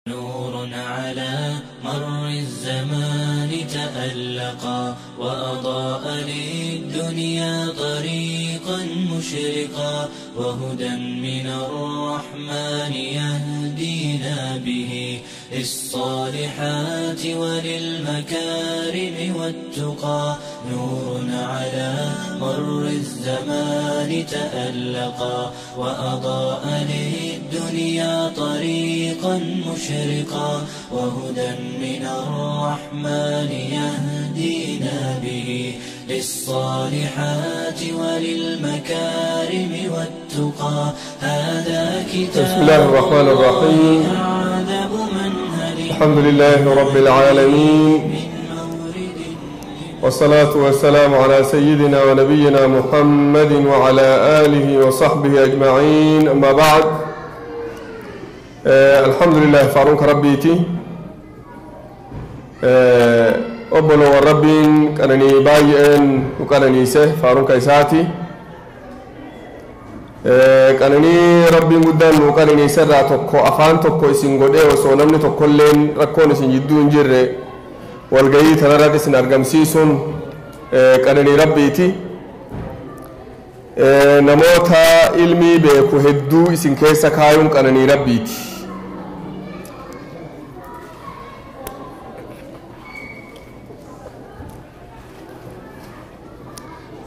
نور على مر الزمان تألقا وأضاء للدنيا طريقا مشرقا وهدى من الرحمن يهدينا به للصالحات وللمكارم والتقى نور على مر الزمان تألقا وأضاء للدنيا طريقا مشرقا وهدى من الرحمن يهدينا به للصالحات وللمكارم والتقى هذا كتاب. بسم الله الرحمن الرحيم. الحمد لله رب العالمين، والصلاة والسلام على سيدنا ونبينا محمد وعلى آله وصحبه أجمعين، أما بعد. الحمد لله فاروق ربيتي أبلو والربين كانني بايئن وكانني سه فاروق إساتي qananii rabbiin guddaan nu qananiisarraa tokko afaan tokko isin godhee osoo namni tokkolleen rakkoon isin jidduu hin jirre walgayii tanarratti isin argamsiisuun qananii rabbiiti. Namoota ilmii beeku hedduu isin keessa kaayuun qananii rabbiiti.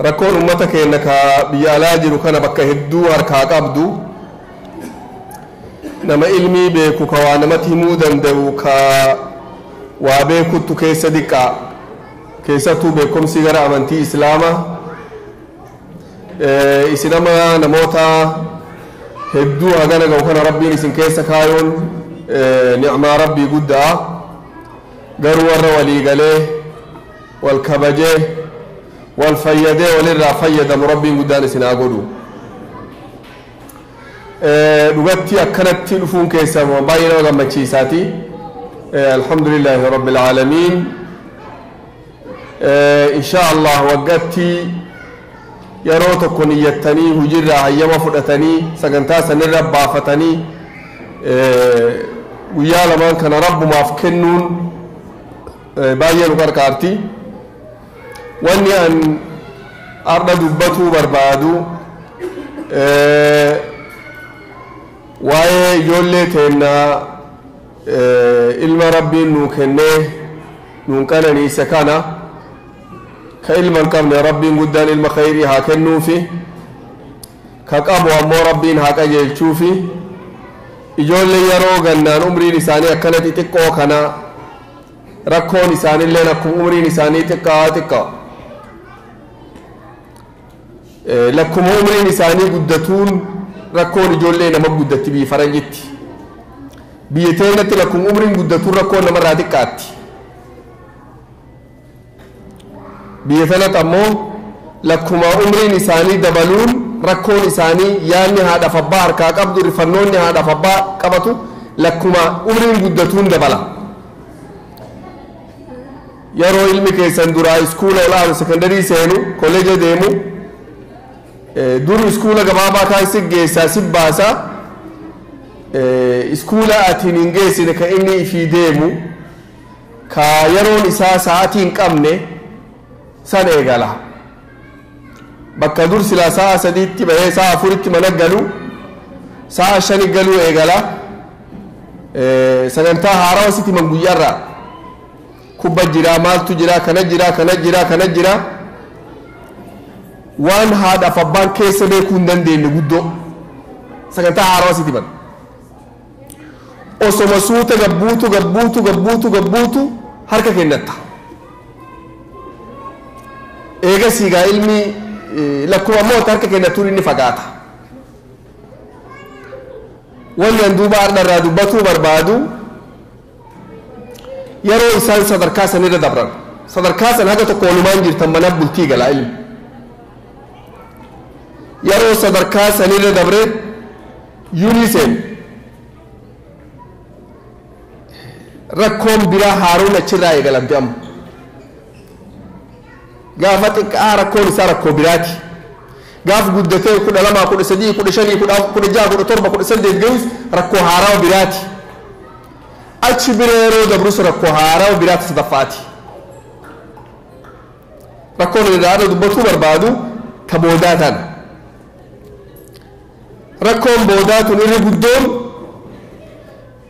Rakkoon uummata keenya ka biyya alaa jiru kana bakka hedduu harkaa qabdu, nama ilmii beeku ka waa namatti himuu danda'u ka waa beekuttu keessa diqqaa, keessattuu beekumsi gara amantii islaamaa isin ama namoota hedduu hagana ga'u kana rabbiin isin keessa kaayuun nicmaa rabbii guddaa. Garuu warra walii galee wal kabajee wal fayyadee walirraa fayyadamu rabbiin guddaan isin haa godhu. Dhugatti akkanatti dhufuun keessa baay'ee nama gammachiisaati. Alhamdulillahi rabbil aalamiin. Insha Allah waggatti yeroo tokko niyyattanii hojiirraa hayyama fudhatanii sagantaa sanirra baafatanii guyyaa lamaan kana rabbumaaf kennuun baay'ee nu qarqaarti. Wanni an arda dubbatuu barbaadu waa'ee ijoollee teennaa ilma rabbiin nuu kennee nuun qananiise kana ka ilma hin qabne rabbiin guddaan ilma khayrii haa kennuufi, ka qabu ammoo rabbiin haa qajeelchuufi. Ijoollee yeroo gannaan umriin isaanii akkana xixiqqoo kana rakkoon isaaniilleen akkuma umriin isaanii xiqqaa xiqqaa lakkuma umriin isaanii guddatuun rakkoon ijoollee nama guddatti biyya faranjitti. Biyya teenyatti lakkuma umriin guddatuun rakkoon namarraa xiqqaatti. Biyya tanatti ammoo lakkuma umriin isaanii dabaluun rakkoon isaanii yaadni haadhaaf abbaa harkaa qabdu rifannoonni haadhaaf abbaa qabatu lakkuma umriin guddatuun dabala. Yeroo ilmi keessan duraa iskuula olaanu sekondarii seenu kolleeja deemu dur iskuula gabaabaa kaan si geessaa si baasaa, iskuula atiin hin geessine ka inni ifii deemu ka yeroon isaa sa'aatii hin qabne san eegala. Bakka dur silaa sa'a 3tti bahee sa'a 4tti mana galu sa'a 5 galuu eegala. Sagantaa haarawaa sitti himan guyyaarraa kubba jira, maaltu jira, kana jira, kana jira, kana jira, waan haadhaaf abbaan keessa beekuu hin dandeenye guddoo sagantaa haarawaa sitti himan. Osoma suuta gabbuutu gabbuutu gabbuutu gabbuutu harka kennatta. Eegasii gaa ilmi lakkuma ammoo harka kennatuun inni fagaata. Wanni an duuba har'a irraa dubbatuu barbaadu yeroo isaan sadarkaa sanirra dabran sadarkaa san haga tokko walumaan jirtan mana bultii galaa ilmi. Yeroo sadarkaa sanirra dabre yuuniseen rakkoon biraa haaruun achirraa eegalamte amma. Gaafa xiqqaa rakkoon isaa rakkoo biraati. Gaafa guddatee 12, 13, 15, 14, 16, 17 gahus rakkoo haarawaa biraati. Achi bira yeroo dabrus rakkoo haaraa biraatti sadaffaati. Rakkoon irraa dubbatuu barbaadu ta boodaa tana. Rakkoon boodaa tun irri guddoon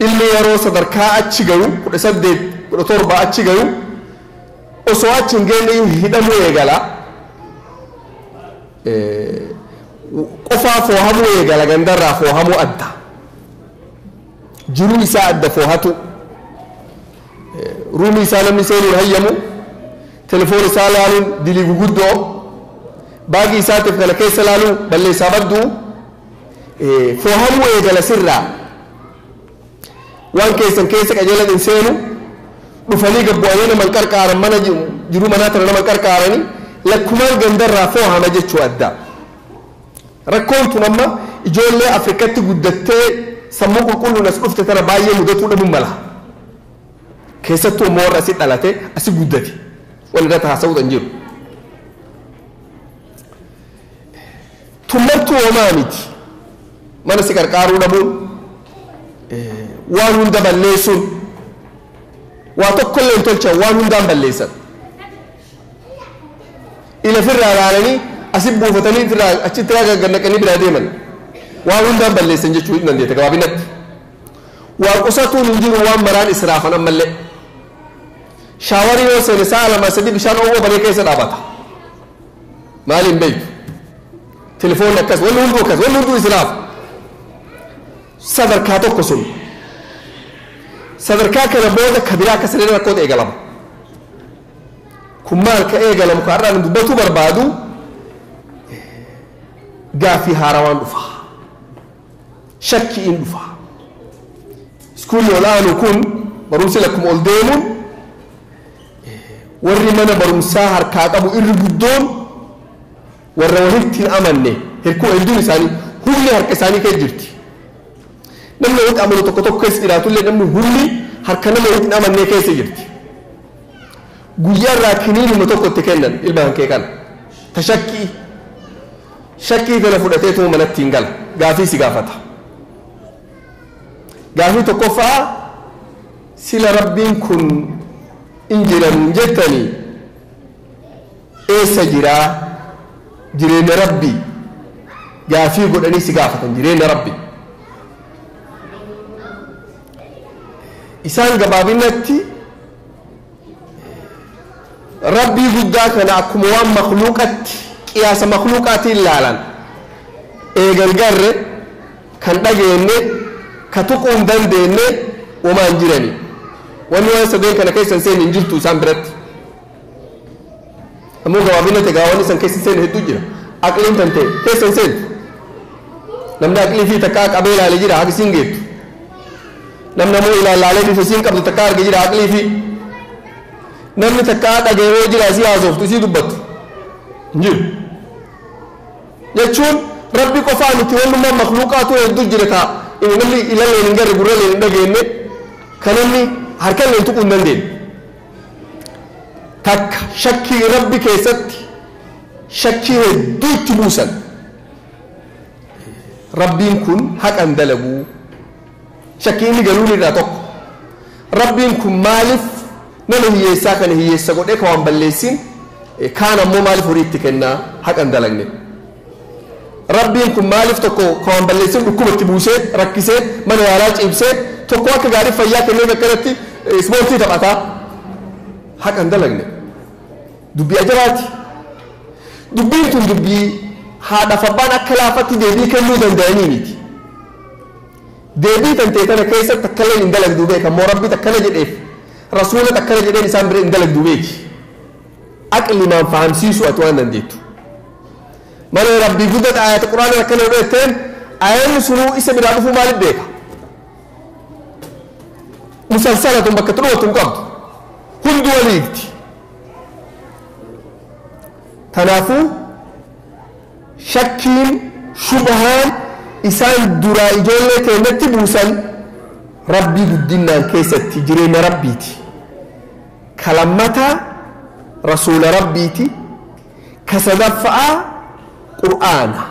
ilmi yeroo sadarkaa achi gahu 18 17 achi gahu osoo achi hin geenye hidhamuu eegala. Qofaa foohamuu eegala, gandarraa foohamuu adda. Jiruu isaa adda foohatu. Ruumii isaa namni seenuun hayyamu. Telefoon isaa laaluun dilii guguddoo. Baagii isaatiif kana keessa laaluu balleessaa badduu. Foohamuu eegala sirraa. Waan keessan keessa qajeelan hin seenu. Dhufanii gabbu'anii nama hin qarqaaran, mana jiruu manaa tana nama hin qarqaaranii lakkumaan gandarraa foohama jechuu adda. Rakkoon tun amma ijoollee Afrikatti guddattee sammuu qulqulluun as dhufte tana baay'ee mudatuu dhabuun mala. Keessattuu immoo warra asii dhalate asii guddate wal irratti haasa'uu kan jiru. Tummartuu homaa miti. Mana si qarqaaruu dhabuun, waan hunda balleessuun, waa tokkollee hin tolchan, waan hundaan balleessan. Ila firraa ilaalanii asi buufatanii firraa achitti gaggannaqanii biraa deeman. Waan hundaan balleessan jechuu hin dandeette gabaabinatti. Waa qusatuun hin jiru, waan maraan israafan ammallee. Shaawarii yoo seene sa'a 2 3 bishaan oowwa banee keessa dhaabata. Maal hin beektu? Telefoonni akkas, wanni hunduu akkas, wanni hunduu israaf. Sadarkaa tokko sun. Sadarkaa kana booda kabiraa akkas illee rakkoota eegalama. Kun maal ka eegalamu ka har'aan dubbatuu barbaadu gaaffii haarawaan dhufa. Shakkiin dhufa. Iskuulli ol aanu kun barumsi lakkuma ol deemuun warri mana barumsaa harkaa qabu irri guddoon warra walitti hin amanne hirkuu hedduun isaanii humni harka isaanii keessa jirti. Namni walitti amanu tokko tokko keessa jiraatullee namni humni harka nama walitti hin amanne keessa jirti. Guyyaa irraa kiniinuma tokko itti kennan ilma kee kana. Ta shakkii. Shakkii kana fudhatee tuma manatti hin gala. Gaafii si gaafata. Gaafii tokkoffaa sila rabbiin kun in jiran jettanii eessa jiraa jireenya rabbii gaafii godhanii si gaafatan jireenya rabbii. Isaan gabaabinatti rabbii guddaa kana akkuma waan makluuqatti qiyaasa makluuqaatiin ilaalan eegal garre kan dhageenye ka tuquu hin dandeenye homaa hin jirani. Wanni waan sadeen kana keessa hin seenne hin jirtu isaan biratti. Ammoo gabaabinatti egaa wanni san keessa hin seenne hedduu jira. Aqliin tan ta'e keessa hin seentu. Namni aqlii fi takkaa qabee ilaalee jira haqa isiin geettu. Namni ammoo ilaalaalee bifa isiin qabdu takkaa arge jira aqlii fi. Namni takkaa dhaga'ee jira isii haasoftu isii dubbattu hin jiru. Jechuun rabbi qofaa miti wannummaa makluuqaatu hedduu jira ta'a. Namni ilalleen hin garre gurralleen hin dhageenye kan namni harkalleen tuquu hin dandeenye. Takka shakkii rabbi keessatti shakkii hedduu itti buusan. Rabbiin kun haqan dalaguu. Shakkii inni galuun irraa tokko. Rabbiin kun maaliif nama hiyyeessaa kana hiyyeessa godhee ka waan balleessin kaan ammoo maaliif horii itti kennaa haqan dalagne. Rabbiin kun maaliif tokko ka waan balleessin dhukkuba itti buusee rakkisee mana yaalaa ciibsee tokko akka gaarii fayyaa kennee akkanatti ispoortii taphataa haqan dalagne. Dubbii ajabaati. Dubbiin tun dubbii haadhaaf abbaan akka laafatti deebii kennuu danda'anii miti. Deebii tan ta'e tana keessatti akkalee hin dalagduu beeka ammoo rabbi akkana jedheef rasuula akkana jedheen isaan bira hin dalagduu beeki. Aqlimaan fahamsiisu ati waan dandeettu. Malee rabbii guddaa ayata quraana akkana godhetteen ayanni sunuu isa biraa dhufuu maaliif beeka? Musalsalatun bakka xurootu hin qabdu. Hundi waliigti. Kanaafuu shakkiin shubhaan isaan duraa ijoollee keenyatti buusan rabbii guddinaan keessatti jireenya rabbiiti. Ka lammataa rasuula rabbiiti. Ka sadaffaa qur'aana.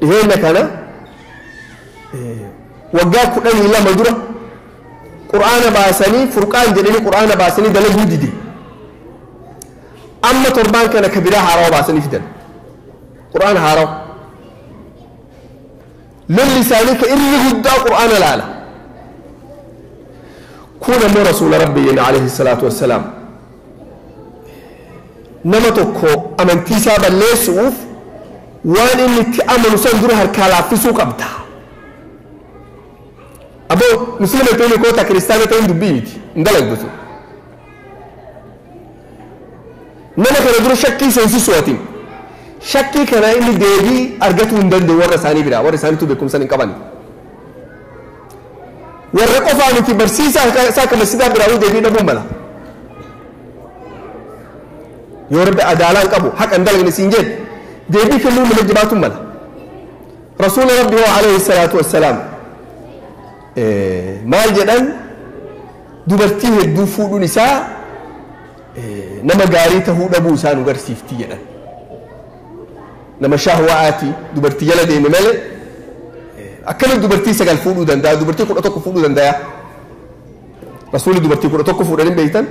Dhiheenya kana waggaa 12 dura Qur'aana baasanii furqaan jedhanii qur'aana baasanii dalaguu dide. Amma torbaan kana ka biraa haarawa baasanii fidan. Qur'aana haarawa. Lolli isaanii ka irri guddaa qur'aana laala. Kun ammoo rasuula rabbi jenna alayhi salaatu wassalaam. Nama tokko amantii isaa balleessuuf waan inni itti amanu san dura harkaa laaffisuu qabda. Aboo muslima ta'in koota kiristaana ta'in dubbii miti hin dalagdu. Nama kana dura shakkii seensisuu atiin. Shakkii kana inni deebii argatuu hin danda'u warra isaanii biraa warra isaaniitu beekumsa hin qaban. Warra qofaa miti barsiisaa isaa akka masjidaa biraa deebii dhabuu mala. Yoo rabbi adaalaa hin qabu haqa hin dalagne siin jedhe deebii kennuu nama jabaatu mala. Rasuula rabbi hoo alayhi salaatu wassalaam maal jedhan dubartii hedduu fuudhuun isaa nama gaarii tahuu dhabuu isaa nu garsiifti jedhan. Nama shahwaati dubartii jala deeme malee akkamitti dubartii 9 fuudhuu danda'a dubartii 11 fuudhuu danda'a. Rasuulli dubartii 11 fuudhanii beektan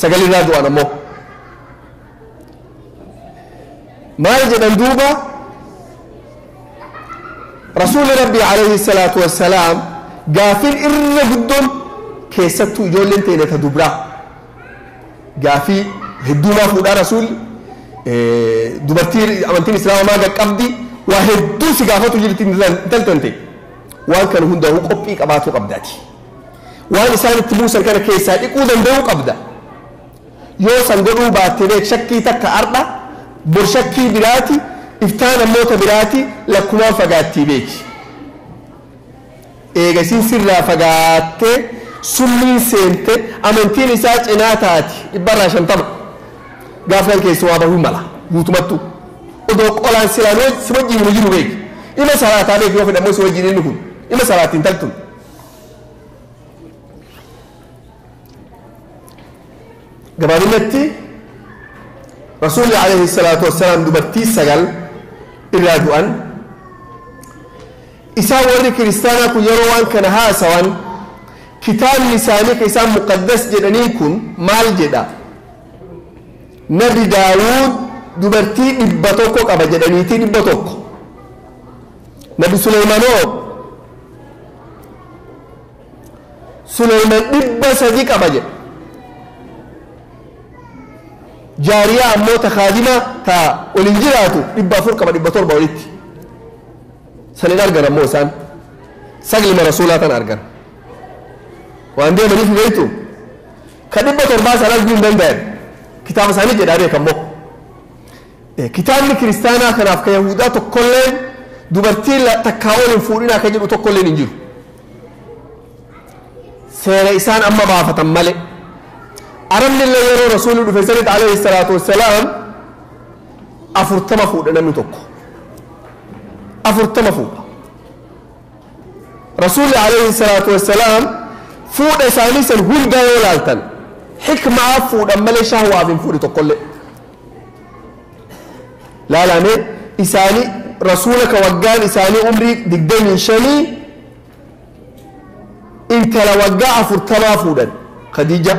9 irraa du'an ammoo. Maal jedhan duuba rasuulli rabbi alayhi salaatu wassalaam gaafin irra guddoon keessattuu ijoolleen ta'e ta dubraa gaafii hedduumaa fuudhaa rasuulli dubartii amantiin islaamaa qaqqabdi waa hedduu si gaafatu jirti intaltante waan kana hundaa'uu qophii qabaatuu qabdaati. Waan isaan itti buusan kana keessaa dhiquu danda'uu qabda. Yoo san godhuu baatte beek shakkii takka ardha bor shakkii biraati iftaan ammoota biraati lakkumaan fagaattii beeki. Eegasiin sirraa fagaattee summiin seente amantiin isaa cinaa taati 150 gaafan keessumaa bahuu mala guutumattu odoo qolaan silaan si wajjin hin jiru beeki. Ima salaataa beeki yoo fedhamoo si wajjin inni kun ima salaatiin taltun. Gabaabinatti rasuulli alayhi salaatu wassalaam dubartii 9 irraa du'an. Isaan warri kiristaanaa kun yeroo waan kana haasawan kitaabni isaanii ka isaan muqaddas jedhaniin kun maal jedha? Nabi Daawud dubartii 100 qaba jedhaniitii 100. Nabi Suleymaanoo Suleymaan 300 qaba jedha. Jaariyaa ammoo ta kaadima ta waliin jiraatu 400 qaba 700 walitti. Sanin argan ammoo isaan saglima rasuulaa tan argan. Waan deemaniif beektu ka 700 san arguu hin danda'an. Kitaaba isaanii jedhaa beekammoo. Kitaabni kiristaanaa kanaaf ka Yahudaa tokkolleen dubartii takkaa ol hin fuudhinaa ka jedhu tokkolleen hin jiru. Seera isaan amma baafatan malee. Arabni illee yeroo rasuulli dhufe sanitti alayhi salaatu wassalaam 40 fuudha namni tokko. 40 fuudha. Rasuulli alayhi salaatu wassalaam fuudha isaanii san hunda yoo laaltan xikmaa fuudhan malee shahwaaf hin fuudhi tokkollee. Laalame isaanii rasuula ka waggaan isaanii umrii 25 intala waggaa 40 fuudhan Khadiija.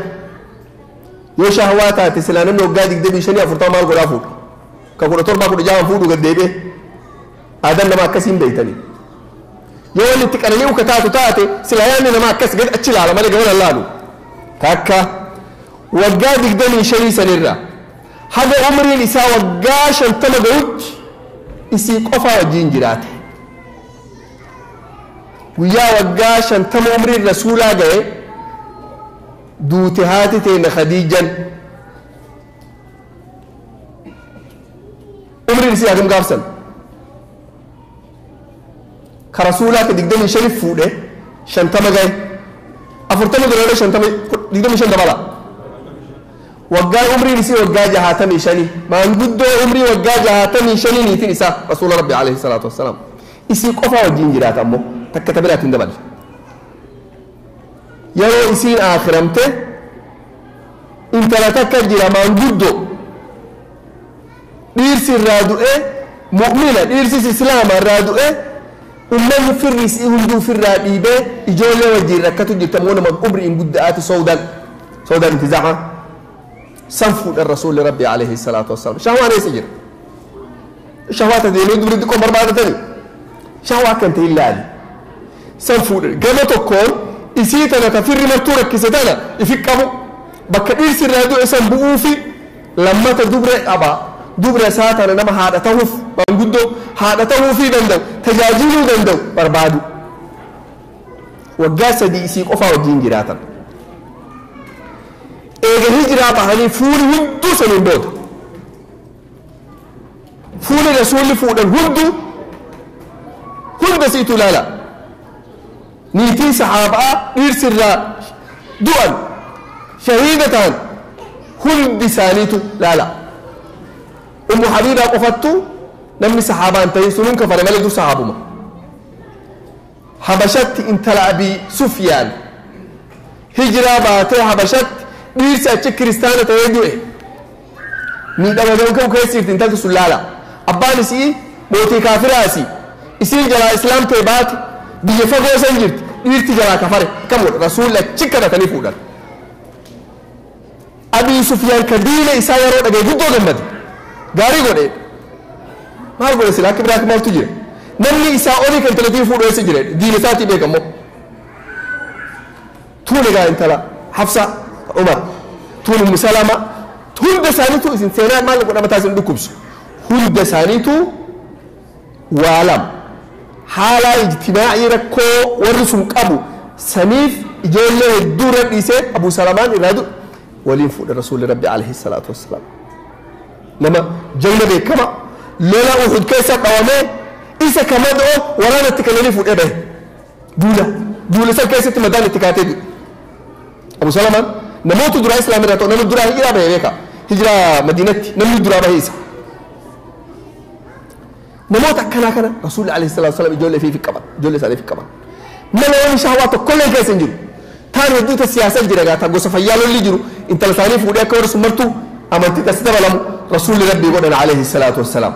Yoo shahwaa taate silaa namni waggaa 25 40 maal godhaa fuudha? Ka 17 16 fuudhu gad deebi'e. Aadaan nama akkasii hin beektanii. Yoo wanni itti qanani'u ka taatu taate silaa yaadni nama akkas gad achi ilaala malee gabana laalu. Takka waggaa 25 sanirra haga umriin isaa waggaa 50 gahutti isii qofaa wajjin jiraate. Guyyaa waggaa 50 umriin rasuulaa ga'e duute haati teenya Khadiijan. Umriin isii hagam gaafsan? Ka rasuulaa ka 25 fuudhe 50 ga'e. 40 dabalee 50 25 dabala. Waggaa umriin isii waggaa 65 maanguddoo umrii waggaa 65 niitiin isaa rasuula rabbi alayhi salaatu wassalaam. Isii qofaa wajjin jiraata ammoo takka ta biraatiin daballe. Yeroo isiin akhiramte intala takka jira maanguddoo dhiirsi irraa du'e mu'mina dhiirsis islaama irraa du'e Ummanni firri isii hunduu firraa dhiibee ijoollee wajjin rakkatu jirta moo nama umriin guddaati soodaan soodaan intizaaca san fuudhan rasuulli rabbi alayhi salaatu wassalaam. Shahwaan eessa jira? Shahwaa ta deemee dubri xiqqoo barbaadatani shahwaa kan ta'e ilaali san fuudhan. Gama tokkoon isii tana ta firri martuu rakkise tana ifi qabu bakka dhiirsi irraa du'e san bu'uufi lammata dubre qaba dubra isaa tana nama haadha ta'uuf maanguddoo haadha ta'uufii danda'u tajaajiluu danda'u barbaadu. Waggaa 3 isii qofaa wajjin jiraatan. Eega hijiraa bahanii fuuli hunduu saniin booda fuuli rasuulli fuudhan hunduu hunda siitu ilaala. Niitiin saxaabaa dhiirsi irraa du'an shahiida ta'an hundi isaaniitu laala. Ummu Habiibaa qofattu namni saxaabaa hin ta'in sunuun kafare malee dur saxaabuma. Habashatti intala Abii Sufyaan hijiraa baatee Habashatti dhiirsi achi kiristaana ta'ee du'e miidhama gamkam keessa jirti intalti sun laala. Abbaan isii mootii kaafiraasi isiin jalaa islaam ta'e baate biyya fagoo san jirti dhiirti jalaa kafare kam godha rasuulli achi kadhatanii fuudhan. Abii Sufyaan ka diina isaa yeroo dhagaye guddoo gammade gaarii godhe. Maal godhe sila akka biraatti maaltu jira? Namni isaa olii kan intalatii fuudhu eessa jira? Diina isaatii beekammoo. Tuun egaa intala Hafsa Umar tuun Ummu Salama hunda isaaniitu isin seenaa maal godha mataa isin dhukkubsu. Hunda isaaniitu waa lama haala ijtimaa'ii rakkoo warri sun qabu saniif ijoollee hedduu irra dhiisee Abu Salamaan irraa du'e waliin fuudhe rasuulli rabbi alayhi salaatu wassalaam. Nama jagna beekama lola Uhud keessa dhawamee isa kama da'o waraana itti kennanii fuudhee bahe duula duula san keessatti madaan itti kaatee du'e. Abu Salamaan namoota duraa islaam irraa ta'u namni duraa hijiraa bahe beeka hijiraa Madiinatti namni duraa bahe isa. Namoota akkanaa kana rasuulli alayhi salaatu wassalaam ijoollee fi qaban ijoollee isaanii fi qaban malee waan shahwaa tokkollee keessa hin jiru. Taan hedduuta siyaasa jira gaa gosa fayyaa lolli jiru intala isaanii fuudhee akka warri sun martuu amantii tas dabalamu rasuulli rabbii godhan alayhi salaatu wassalaam.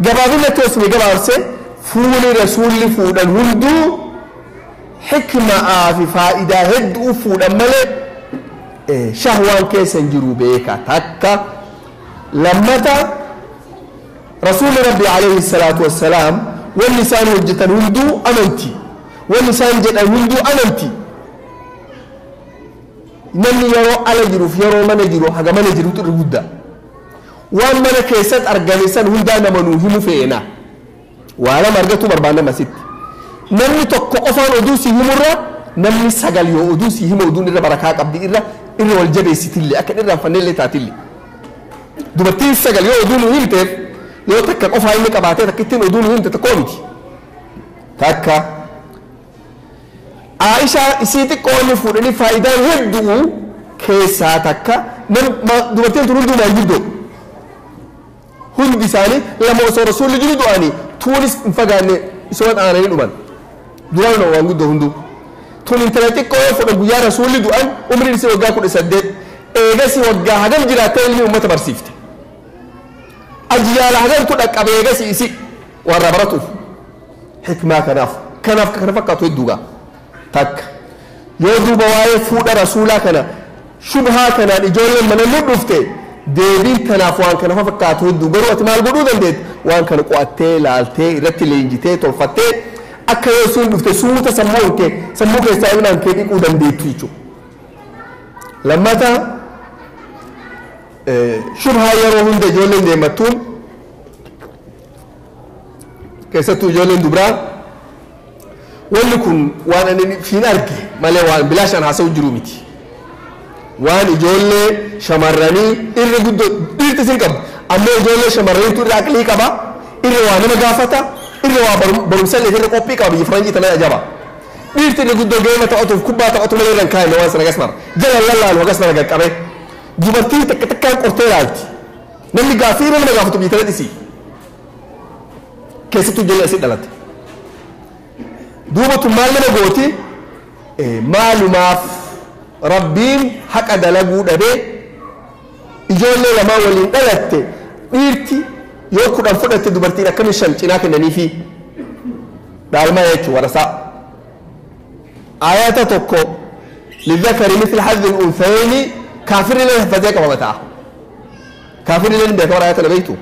Gabaabinatti osoo gabaabse fuuli rasuulli fuudhan hunduu xikmaa fi faayidaa hedduu fuudhan malee shahwaan keessa hin jiru beeka. Takka lammata rasuulli rabbii alayhi salaatu wassalaam wanni isaan hojjetan hunduu amantii wanni isaan jedhan hunduu amantii. Namni yeroo ala jiruuf yeroo mana jiru haga mana jirutu irra guddaa waan mana keessatti argame san hundaa nama nuu himu feena waa lama argatu barbaannama asitti. Namni tokko qofaan oduu si himurra namni 9 yoo oduu si himu oduun irra barakaa qabdi irra irra wal jabeessitillee akka irraanfannellee taatillee. Dubartiin 9 yoo oduu nu himteef yoo takka qofaa inni qabaatee takka ittiin oduu nu himte tokkoo miti. Takka Aishaa isii xiqqoo inni fuudhanii faayidaan hedduu keessaa takka dubartiin tun hunduu maanguddoo hundi isaanii lama osoo rasuulli jiru du'anii tuunis hin fagaanne isuma aananii dhuman duraan maanguddoo hunduu. Tun intala xiqqoo yoo fuudhan guyyaa rasuulli du'an umriin isii waggaa 18 eegasi waggaa hagam jiraattee ilmi uummata barsiifte. Ajyaala hagamtu dhaqqabe eegasi isi warra baratuuf xikmaa kanaaf kanaaf kana fakkaatu hedduu gaa. Takka yoo duuba waa'ee fuudha rasuulaa kana shubhaa kanaan ijoolleen mana nu dhufte deebiin tanaaf waan kana fakkaatu hedduu garuu ati maal godhuu dandeette waan kana qo'attee laaltee irratti leenjitee tolfattee akka yoo sun dhufte suuta sammuu kee sammuu keessaa ilmaan kee dhiquu dandeettu jechuudha. Lammata shubhaa yeroo hunda ijoolleen deemattuun keessattuu ijoolleen dubaraa wanni kun waan ani fiin arge malee waan bilaashaan haasa'u jiru miti. Waan ijoollee shamarranii irra guddoo dhiirti sin qabdu ammoo ijoollee shamarraniitu irra aqlii qaba irra waa nama gaafata irra waa barumsa illee irra qophii qaba biyya faranjii tana ajaba. Dhiirti irra guddoo geema taphatuuf kubbaa taphatu malee irra hin kaa'inne waan sana gas mara jala lallaalu hagas mara qaqqabe dubartiin takka takkaan qortee ilaalti namni gaaffii nama gaafatu biyya tana dhisii keessattuu ijoollee asii dhalate. Duuba tun maal nama gooti maalumaaf rabbiin haqa dalaguu dhabee ijoollee lamaa waliin dhalatte dhiirti yoo 10 fudhatte dubartiin akkamiin 5 cinaa kennaniifi Dhaalmaa jechuu warasaa ayata tokko للذكر مثل حظ الأنثيين كافر له فزيك ومتاع كافر له بيكور آية لبيته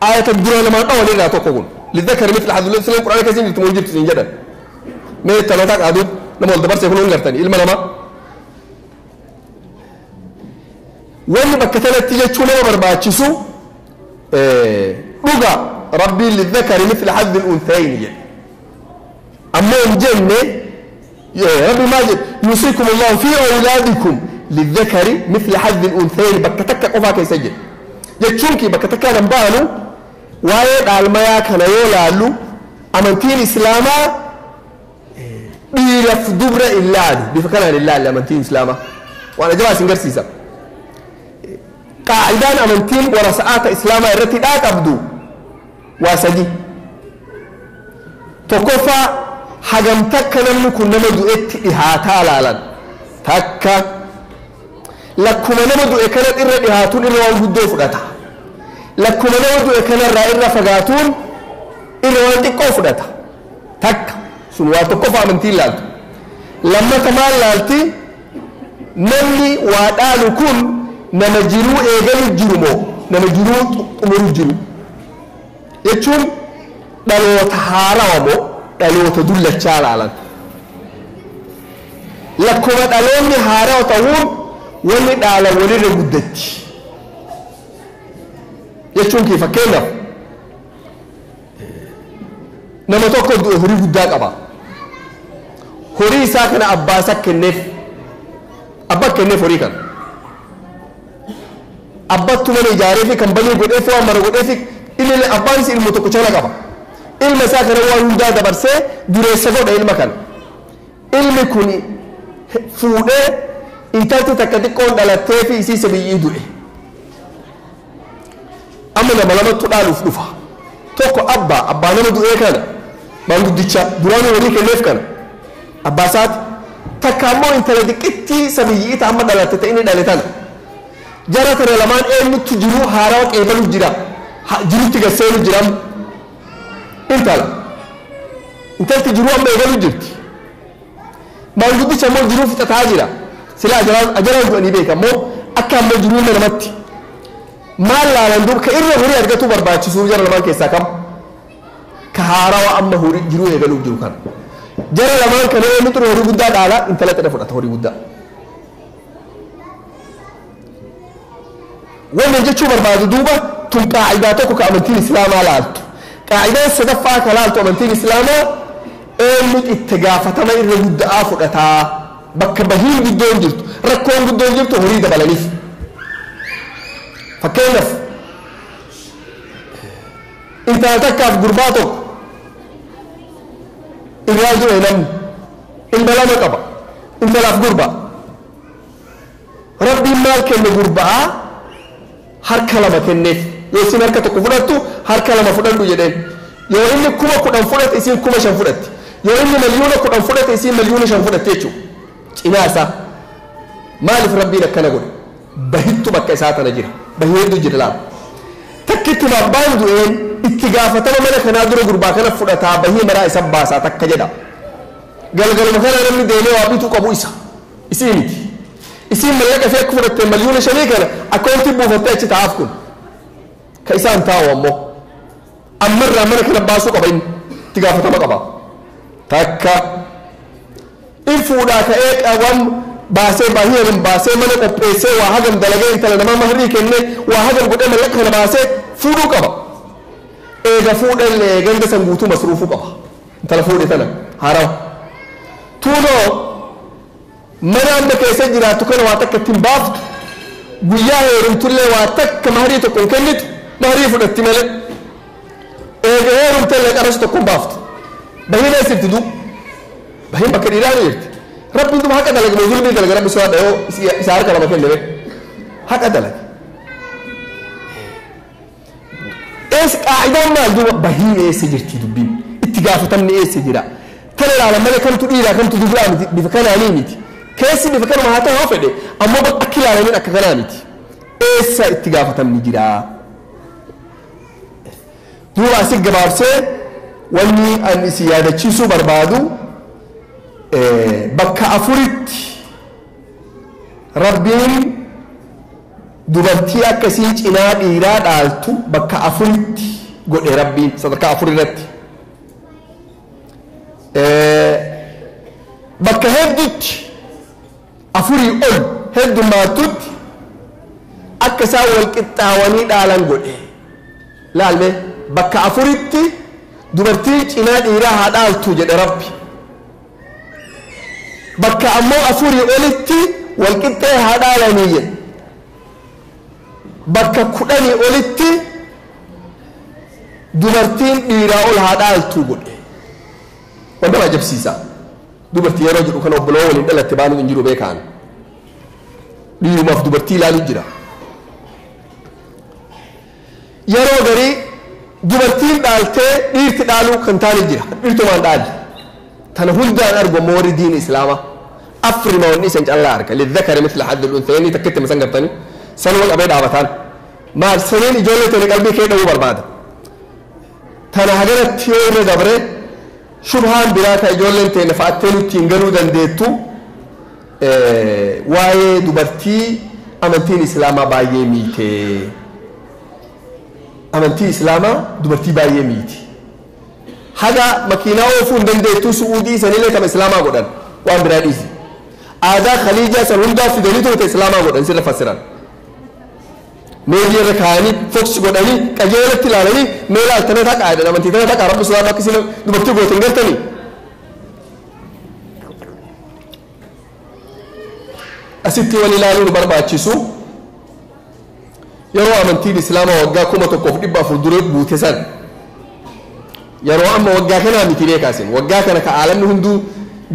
آية الدنيا لما أول إلا تقول للذكر مثل حظ الأنثيين القرآن كثير تموجب تسنجدا ما يتلاتك عدود لما الدبرس يكونون غرتني إلما لما وين بكتلت تيجي تشونا برباتشسو لغة ربي للذكر مثل حظ الأنثيين أما الجنة يا ربي ماجد يوصيكم الله في أولادكم للذكر مثل حظ الأنثيين بكتك قفا كيسجل يتشونكي بكتك نبانو وايد على المياه كان يولالو أمانتين إسلاما بيلف دبر إلاني بفكرة لله اللي أمانتين إسلاما وأنا جوا سنجر سيسا قاعدان أمانتين ورساءات إسلاما التي لا تبدو واسدي تكفى hagam takka namni kun nama du'etti dhihaataa laalan takka lakkuma nama du'e kana irra dhihaatuun irra waan guddoo fudhata lakkuma nama du'e kanarraa irra fagaatuun irra waan xiqqoo fudhata takka sun waa tokkofa amantiin laaltu lammata maal laalti namni waa dhaalu kun nama jiruu eegalu jiru moo nama jiruu xumuru jiru jechuun dhaloota haarawa moo dhaloota dullachaa laalan lakkuma dhaloonni haarawa ta'uun wanni dhaalan walirra guddatti jechuun kee fakkeenyaaf nama tokko du'e horii guddaa qaba horii isaa kana abbaa isaa kenneef abbaa kenneef horii kana abbattu mana ijaaree fi kan balii godheef waan mara godheef inni abbaan is ilmu tokko chala qaba ilma isaa kana waan hundaa dabarsee dureessa godhe ilma kana ilmi kun fuudhee intalti takka xiqqoon dhalattee fi isii sabiyyii du'e amma nama lamattu dhaaluuf dhufa tokko abbaa abbaa nama du'ee kana maanguddicha duraanuu walii kenneef kana abbaa isaati takka ammoo intala xiqqittii sabiyyii ta amma dhalatte ta inni dhale tana jara tana lamaan eenyutti jiru haarawa qeebalu jira jirutti gasseenu jiram intala intalti jiruu amma eegalu jirti maanguddicha ammoo jiruu fixataa jira sila ajaraan du'anii beeka ammoo akka ammoo jiruu namatti maal laalan duuba ka irra horii argatu barbaachisuu jara lamaan keessaa kam ka haarawa amma horii jiruu eegaluuf jiru kana jara lamaan kana eenyutu horii guddaa dhaala intala xidha fudhata horii guddaa wannan jechuu barbaadu duuba tun qaacidaa tokko ka amantiin islaamaa laaltu qaacidaan sadaffaa ka laaltu amantiin islaamaa eenyutu itti gaafatama irra guddaa fudhataa bakka bahiin guddoon jirtu rakkoon guddoon jirtu horii dabalaniif fakkeenyaaf intala takkaaf gurbaa tokko irraa du'e namni ilma lama qaba intalaaf gurbaa rabbiin maal kenne gurbaa harka lama kenneef yoo isin harka tokko fudhattu harka lama fudhadhu jedheen yoo inni 10,000 fudhate isin 5,000 fudhatti yoo inni 10,000,000 fudhate isin 5,000,000 fudhatte jechuudha cinaa isaa maaliif rabbiin akkana godhe bahittu bakka isaa tana jira bahii hedduu jira laala takkitti abbaan du'een itti gaafatama mana kanaa dura gurbaa kana fudhataa bahii maraa isa baasaa takka jedha galgaluma kana namni deemee waa bituu qabu isa isii miti isiin mallaqa fi akka fudhatte 5,000,000 kana akkaawuntii buufattee achi taa'aaf kun ka isaan taa'u ammoo ammarraa mana kana baasuu qaba inni itti gaafatama qaba takka in fuudhaa ka'ee qaban baasee baahii hagam baasee mana qopheessee waa hagam dalagee intala namaa mahrii kennee waa hagam godhee mallaqa kana baasee fuudhuu qaba eega fuudhallee ganda san guutuu masruufuu qaba intala fuudhe tana haarawa tuunoo mana amma keessa jiraattu kana waa takka ittiin baaftu guyyaa heerumtullee waa takka mahrii tokko hin kennitu mahrii fudhatti malee eega heerumtullee qarashii tokko hin baaftu bahiin eessifti du bahiin bakka dhiiraa ni jirti rabbiin duba haqa dalage moo zulmii dalage rabbi sodaadha yoo isa harka lama kenne haqa dalage ees qaacidaan maal duuba bahiin eessa jirti dubbiin itti gaafatamni eessa jira tana ilaalan malee kamtu dhiiraa kamtu dubraa miti bifa kanaanii miti keessi bifa kanuma haa ta'u fedhe ammoo bakka ilaalaniin akka kanaa miti eessa itti gaafatamni jira duuba asi gabaabsee Wanni an isin yaadachiisuu barbaadu bakka afuritti Rabbiin dubartii akkasii cinaa dhiiraa dhaaltu bakka afuritti godhe. Rabbiin sadarkaa afur irratti bakka heddutti afurii ol heddummaattutti akka isaan wal qixxaawanii dhaalan godhe. Laalme, bakka afuritti dubartii cinaa dhiiraa haa dhaaltu jedhe Rabbi. Bakka ammoo afurii olitti wal qixxee haa dhaalanii jedhe. Bakka 10 olitti dubartiin dhiiraa ol haa dhaaltu godhe. Wanta ajabsiisa, dubartii yeroo jedhu kana obboloo waliin dhalatte baanuu hin jiru. Beekaan dhiirumaaf dubartii ilaalu jira. Yeroo garii dubartiin dhaaltee dhiirti dhaaluu kan taane jira, dhiirtumaan dhaali. Tana hundaan argu ammoo warri diin islaamaa afrima wanni isan callaa arga. للذكر مثل حظ الأنثيين takkitti masan gartanii sanuma qabee dhaabataan maal saniin ijoollee tani qalbii kee dha'uu barbaada. Tana haganatti yoo irra dabre, shubhaan biraa ta ijoolleen teenya fa'attee nutti hin galuu dandeettu, waa'ee dubartii amantiin islaamaa baay'ee miite. Amantii islaamaa dubartii baay'ee miiti. Haga makiinaa oofuu hin dandeettu. Su'uudii sanillee kama islaamaa godhan. Waan biraa dhiisi, aadaa khaliijaa san hundaa fidanii turte islaamaa godhan. Sirra fasiran meejii irra kaayanii foksi godhanii qajeelatti ilaalanii mee ilaaltana taqaa jedhan. Amantii tana taqaa. Rabbi sodaadhu, akka isin dubartii goote hin gartanii. Asitti wal ilaaluu nu barbaachisu, yeroo amantiin islaamaa waggaa 1400 dura buute san, yeroo amma waggaa kanaa miti beekaasin, waggaa kana ka aalamni hunduu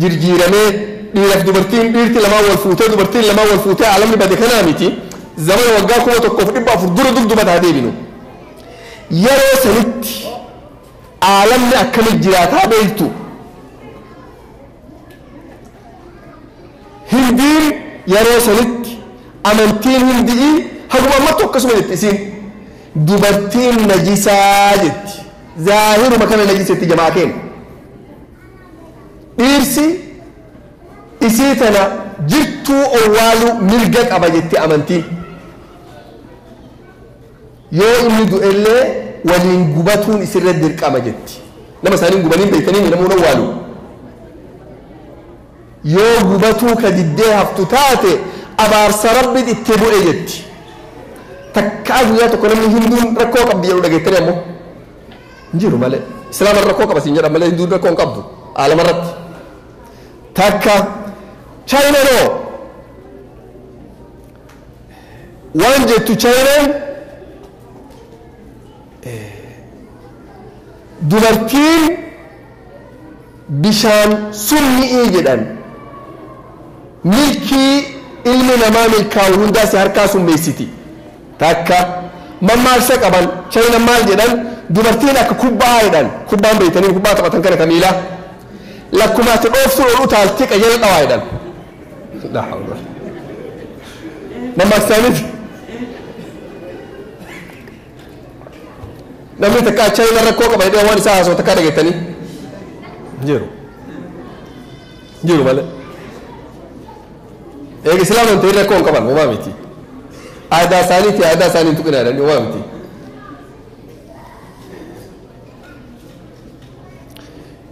jirjiiramee dhiiraaf dubartiin, dhiirti lamaan wal fuutee, dubartiin lamaan wal fuutee aalamni bade kanaa miti. Zamana waggaa 1400 dura dugduma taa deebinu, yeroo sanitti aalamni akkamit jiraataa beektu? Hindiin yeroo sanitti amantiin Hindii haguma ammatti akkasuma jetti. Isiin dubartiin najisaa jetti. Zaahiruma kana najisetti jamaa keenya. Dhiirsi isii tana jirtuu owwaaluu mirga qaba jetti amantiin. Yoo inni du'ellee waliin gubatuun isirra dirqama jetti. Nama isaaniin gubaniin beektanii namuun owwaalu. Yoo gubatuu ka diddee haftu taate abaarsa Rabbi itti bu'e jetti. Takkaa guyyaa tokko namni Hinduun rakkoo qabdi jedhu dhageettanii ammoo hin jiru malee. Islaama rakkoo qaba siin jedhan malee Hinduun rakkoo hin qabdu aalama irratti. Takka Chaayinanoo waan jettu, Chaayinaan dubartiin bishaan summi'ii jedhan, milkii ilmi namaa milkaa'u hundaa si harkaa summeessiti. Takka mammaaksa qaban Chaayinaan. Maal jedhan? Dubartiin akka kubbaa jedhan. Kubbaan beeytanii, kubbaa taphatan kana kamiilaa, lakkuma ati dhooftu ol utaalti, qajeela dhawaa jedhan. لا حول ولا mammaaksaaniif. Namni takka Chaayinaa rakkoo qaba jedhee waan isaa haasoo takkaa dhageettanii jiru jiru malee. Eega islaaman ta'in rakkoo hin qaban, homaa miti. Aadaa isaaniiti, aadaa isaanii hin tuqinaa jedhanii, homaa miti.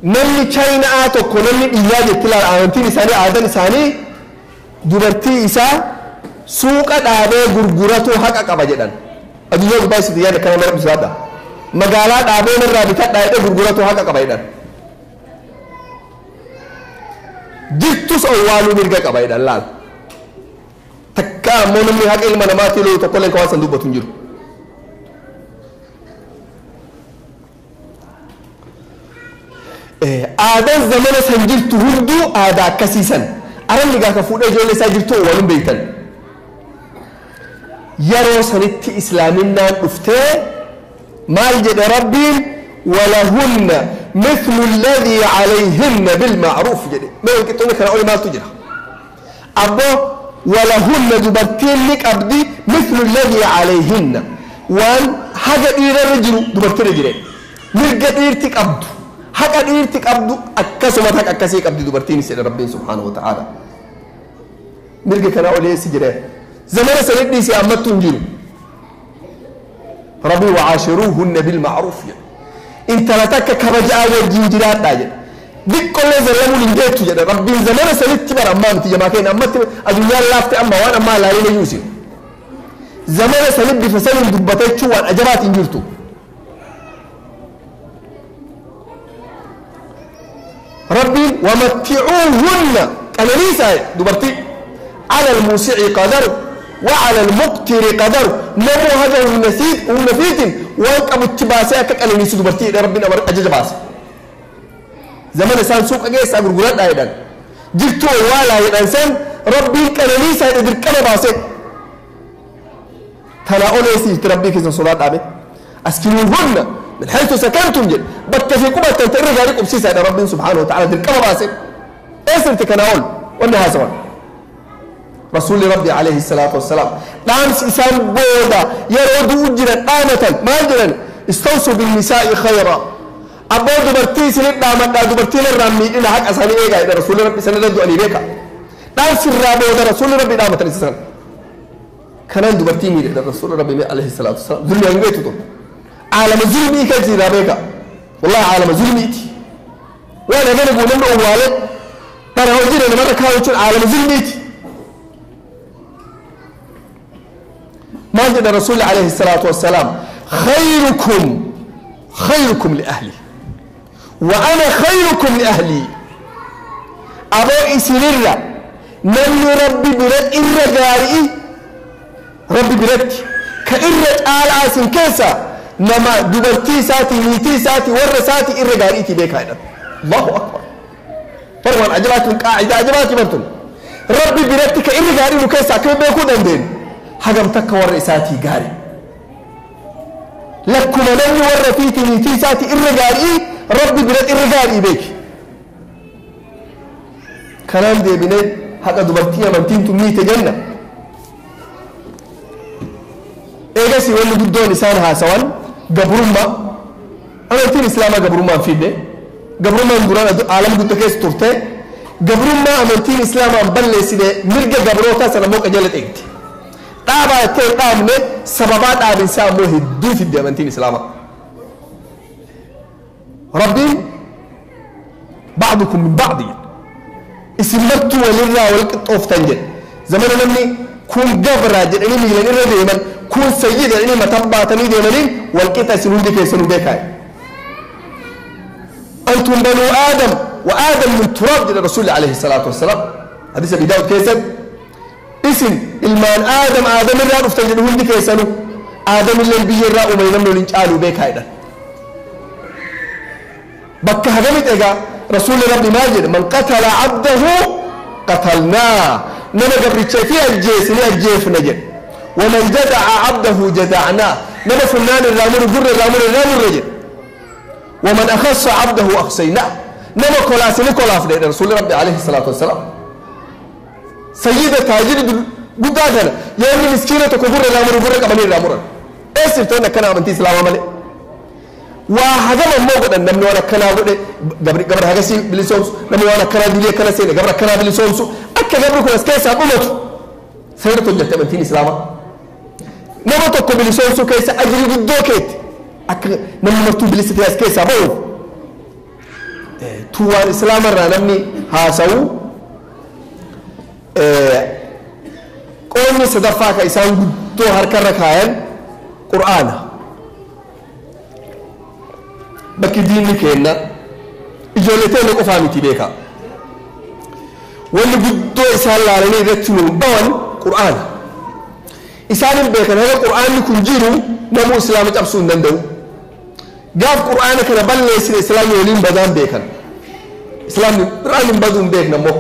Namni Chaayinaa tokko, namni dhiyyaa jetti laala, amantiin isaanii, aadaan isaanii dubartii isaa suuqa dhaabee gurguratu haqa qaba jedhan. Addunyaa gubbaa isitti yaada kana mara bisaadha. Magaalaa dhaabee narraa bitadhaa jedhee gurguratu haqa qaba jedhan. Jirtus owwaaluu mirga qaba jedhan. Laal, takka ammoo namni haqa ilma namaatii lolu tokkolleen ka waan san dubbatu hin jiru. Aadaan zamana san jirtu hunduu aadaa akkasiisan. Arabni gaafa fuudhee ijoollee isaa jirtu owwaaluun beektan. Yeroo sanitti islaaminaan dhuftee maal jedhe Rabbiin? ولهن مثل الذي عليهن بالمعروف jedhe. Mee walqixxoonni kana oli maaltu jira abbo? ولهن dubartiin ni qabdi, مثل الذي عليهن waan haga dhiirarra jiru dubartirra jire, mirga dhiirti qabdu. Haqa dhiirti qabdu akkasuma haqa akkasii qabdi dubartiin jedhe Rabbiin subhaanahu wa ta'ala. Mirga kanaa oleessi jedhe zamana sanit dhiisee ammattuu hin jiru. Rabbi wacaashiruuhunna bilmacruuf jedhe. Intala takka kabajaa wajjin jiraadhaa jedhe. Diqqollee zallamuun hin geettu jedhe Rabbiin zamana sanitti bara ammaa miti jamaa keenya ammatti addunyaan laafte amma waan ammaa ilaalina yuusin. Zamana sanit bifa saniin dubbata jechuun waan ajabaati hin jirtu. ربي ومتعوهن قنانيسا دبرتي على الموسع قدر وعلى المقتر قدر نمو هذا النسيت ونفيت وانك ابو التباسة كقنانيسا دبرتي ربنا اجج باس زمان سان سوق اجيس غرغرات ايضا جبتو ولا ينسان ربي قنانيسا يدركنا باسه تلا اوليسي تربي كيسن صلاه ابي اسكنوهن من حيث سكنتم جل بتفقوا بتترجع عليكم سيسا إلى ربنا سبحانه وتعالى تلك راسك اسر تكناول ولا هذا رسول ربي عليه الصلاة والسلام دامس إسان بودا يرد أجرا قامة ما أجرا استوصوا بالنساء خيرا أبو دبرتي سنة دامت دبرتي الرمي إن حق أساني إيجا إذا رسول ربي سنة دو أني بيكا دامس الرابو رسول ربي دامت الإنسان كان دبرتي مير إذا رسول ربي عليه الصلاة والسلام ذل ينبيتو عالم ظلمي كثير بيكا والله عالم ظلمي وانا انا اقول انه والد ترى هو جينا مره كاوتش عالم ظلمي ما جد الرسول عليه الصلاه والسلام خيركم خيركم لاهلي وانا خيركم لاهلي ابو اسرير من ربي برد الرجاري ربي برد كإرة آل عاصم كيسا نما دبرتي ساتي نيتي ساتي ور ساتي إرجاريتي بيك هذا الله أكبر فرمان عجبات قاعدة عجبات برتون ربي برتك إرجاري مكيسا كم بيكون عندين حجم تك ور ساتي جاري لكم لن ور فيتي نيتي ساتي إرجاري ربي برت إرجاري بيك كلام دي بني حق دبرتي من تين تميت جنة إيه سيقول قدون إنسان هاسوان gabrummaa amantiin islaamaa gabrummaan fidde gabrummaan duraan aalama guddaa keessa turte gabrummaa amantiin islaamaan balleessite mirga gabrootaa sana immoo qajeela eegdi dhaabaa itti hin dhaabne sababaa dhaabinsaa immoo hedduu fidde amantiin islaamaa rabbiin ba'dukum min ba'di isin martuu walirraa wal qixxooftan jedhe zamana namni kun gabraa jedhanii miilan irra deeman kun sayyid jedhanii mataan baatanii deemaniin walqixa isin hundi keessanuu beekaa أنتم بنو آدم وآدم من تراب جل الرسول عليه الصلاة والسلام حديث أبي داود كيسد اسم المان آدم آدم الرأى افتجد هندي كيسنو آدم اللي بيجي الرأى وما ينملو لنجعلو بيك هيدا بك هجمت إيجا رسول ربي ماجد من قتل عبده قتلناه نما قبل الشافية الجيس الجيف نجد ومن جدع عبده جدعناه نما فنان الرامر جر الرامر الرامر رجل ومن أخص عبده أخصيناه نما كلاس نكولاف رسول ربي عليه الصلاة والسلام سيدة تاجر قدادنا يا ابني مسكينة تكبر الرامر جر قبل الرامر إيش تقولنا كنا عملتي سلام عملي وهذا ما موجود أن نمنو أنا كنا قبل قبل هذا شيء بليسونس نمنو أنا كنا دليل كنا سيد قبل كنا بليسونس أكيد قبل كنا سكيس أقومت سيدة تجت عملتي سلام نما تكو بليسونس كيس أجري قدوكيت أك نمنو مكتوب بليس كيس أبوه توان إسلام الرنمني هاسو قومي صدفة كإنسان قدو هركر ركاين قرآن bakki diinni kenna ijoollee ta'e qofaa miti beeka wanni guddoo isaan laalanii irratti nuun bawan qur'aana isaan hin beekan haga qur'aanni kun jiru namuu islaama cabsuu hin danda'u gaaf qur'aana kana balleessine islaamni waliin badaan beekan islaamni qur'aanni hin baduu hin beekna immoo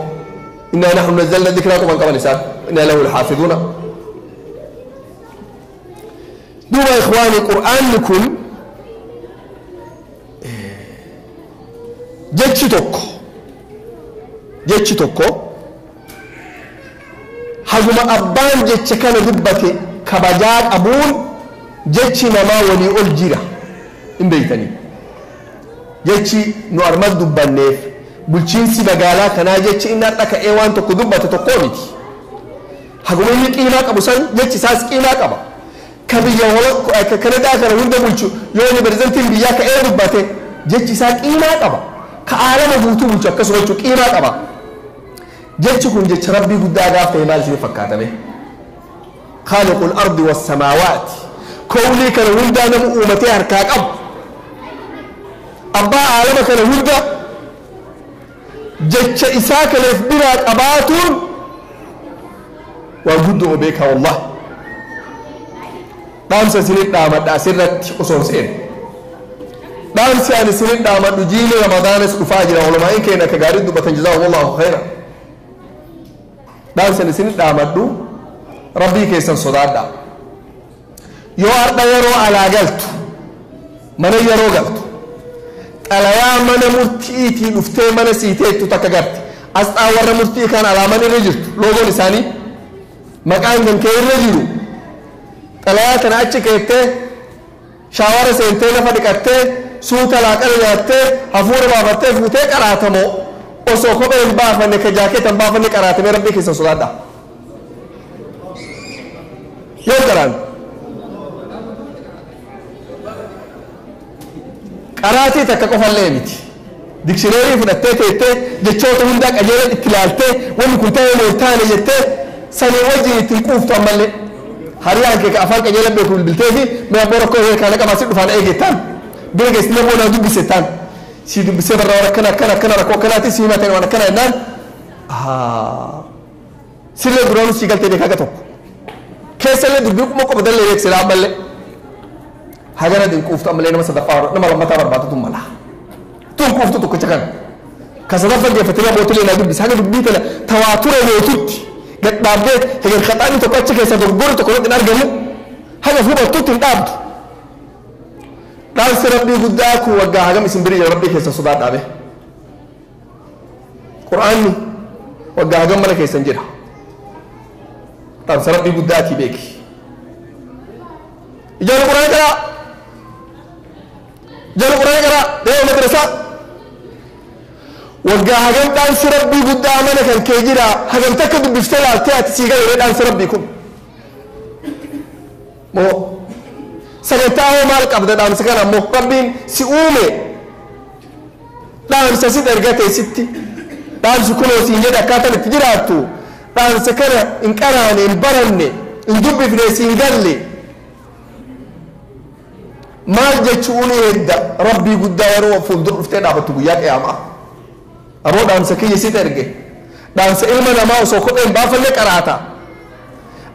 innaa nahnu nazzalna dhikraa quban qaban isaan innaa lahu lxaafiduuna duuba ikhwaani qur'aanni kun jechi tokko haguma abbaan jecha kana dubbate kabajaa qabuun jechi namaa walii ol jira hin beeytanii Jechi nu armas dubbanneef bulchiinsi magaalaa kanaa jechi inni har'a ka'ee waan tokko dubbate tokkoo miti. Haguma inni qiimaa qabu san jechi isaas qiimaa qaba. Ka biyya Kanadaa kana hunda bulchu yoo inni pirezidantiin biyyaa ka'ee dubbate jechi isaa qiimaa qaba. Ka aalama guutuu bulchu akkasuma jechuu qiimaa qaba. Jechi kun jecha rabbii guddaa gaaf ta'e maal isin fakkaatame? Khaaliqul ardi wassamaawaati. Kownii kana hundaa nama uumatee harkaa qabu. Abbaa aalama kana hunda jecha isaa kaleef biraa qabaatuun waan guddoo beekaa wallahi. Dhaamsa isinit dhaamadha asirratti osoo hin seene. Dhaamsi ani isinit dhaamadhu jiini Ramadaanis dhufaa jira ulamaa'in keenya akka gaarii dubbatan jazaahumullahu khayra. Dhaamsi ani isinit dhaamadhu rabbii keessan sodaadha. Yoo har'a yeroo alaa galtu mana yeroo galtu xalayaa mana murtiitii dhuftee mana siiteettu takka garte asxaa warra murtii kan alaaman irra jirtu loogoon isaanii maqaan kan kee irra jiru xalayaa kana achi keettee shaawara seentee lafa dhiqattee suuta laaqana nyaattee hafuura baafattee fuutee qaraatamoo osoo kophee hin baafanne ka jaakeeta hin baafanne qaraatamee rabbii keessan sodaadha. Yoo qaraan qaraatii takka qofallee miti. Dikshineerii fudhattee teettee jechoota hundaa qajeelan itti ilaaltee wanni kun ta'ee moo hin taane jettee sanii wajjin ittiin quuftu ammallee. Hariyaan kee ka afaan qajeelan beeku bilbiltee fi mee abboo rakkoo kee kana qabaa si dhufaan eegettaan. Bira geessi nama naa dubbisettaan. Si dubbisee barraa waan akkana akkana akkana rakkoo akkanaati si himateen waan akkana jennaan. Sillee duraanuu si galtee beekaa tokko. Keessallee dubbii kuma qofa dallee beeksisa ammallee. Hagana dinquuftu ammallee nama sadaffaa nama lammataa barbaadatu mala. Tun quuftu tokkicha kana. Ka sadaffaa geeffatee mootilee naa dubbisa haga dubbii tana tawaatura gootutti gad dhaabdee heger qaxaanni tokko achi keessa dogoggorri tokko irratti hin argamu haga hubattutti hin dhaabdu. Dhaamsi rabbii guddaa kun waggaa hagam isin bira jira rabbii keessa sodaa dhaabe. Qur'aanni waggaa hagam mana keessan jira. Dhaamsa rabbii guddaatii beeki. Ijoollee qur'aana qaraa. Ijoollee qur'aana qaraa deema madrasaa. Waggaa hagam dhaamsi rabbii guddaa mana kan kee jira hagam takka dubbiftee laaltee ati sii galee dhaamsi rabbii kun. Moo sagantaa hoo maal qabda dhaamsa kana ammoo rabbiin si uume dhaamsa sit ergate sitti dhaamsi kunoo siin jedhe akkaataan itti jiraattu dhaamsa kana hin qaraane hin baranne hin dubbifne siin galle maal jechuun hedda rabbii guddaa yeroo fuuldura dhuftee dhaabattu guyyaa qiyaamaa. Aboo dhaamsa kiyya sit erge dhaamsa ilma namaa osoo kophee hin baafanne qaraata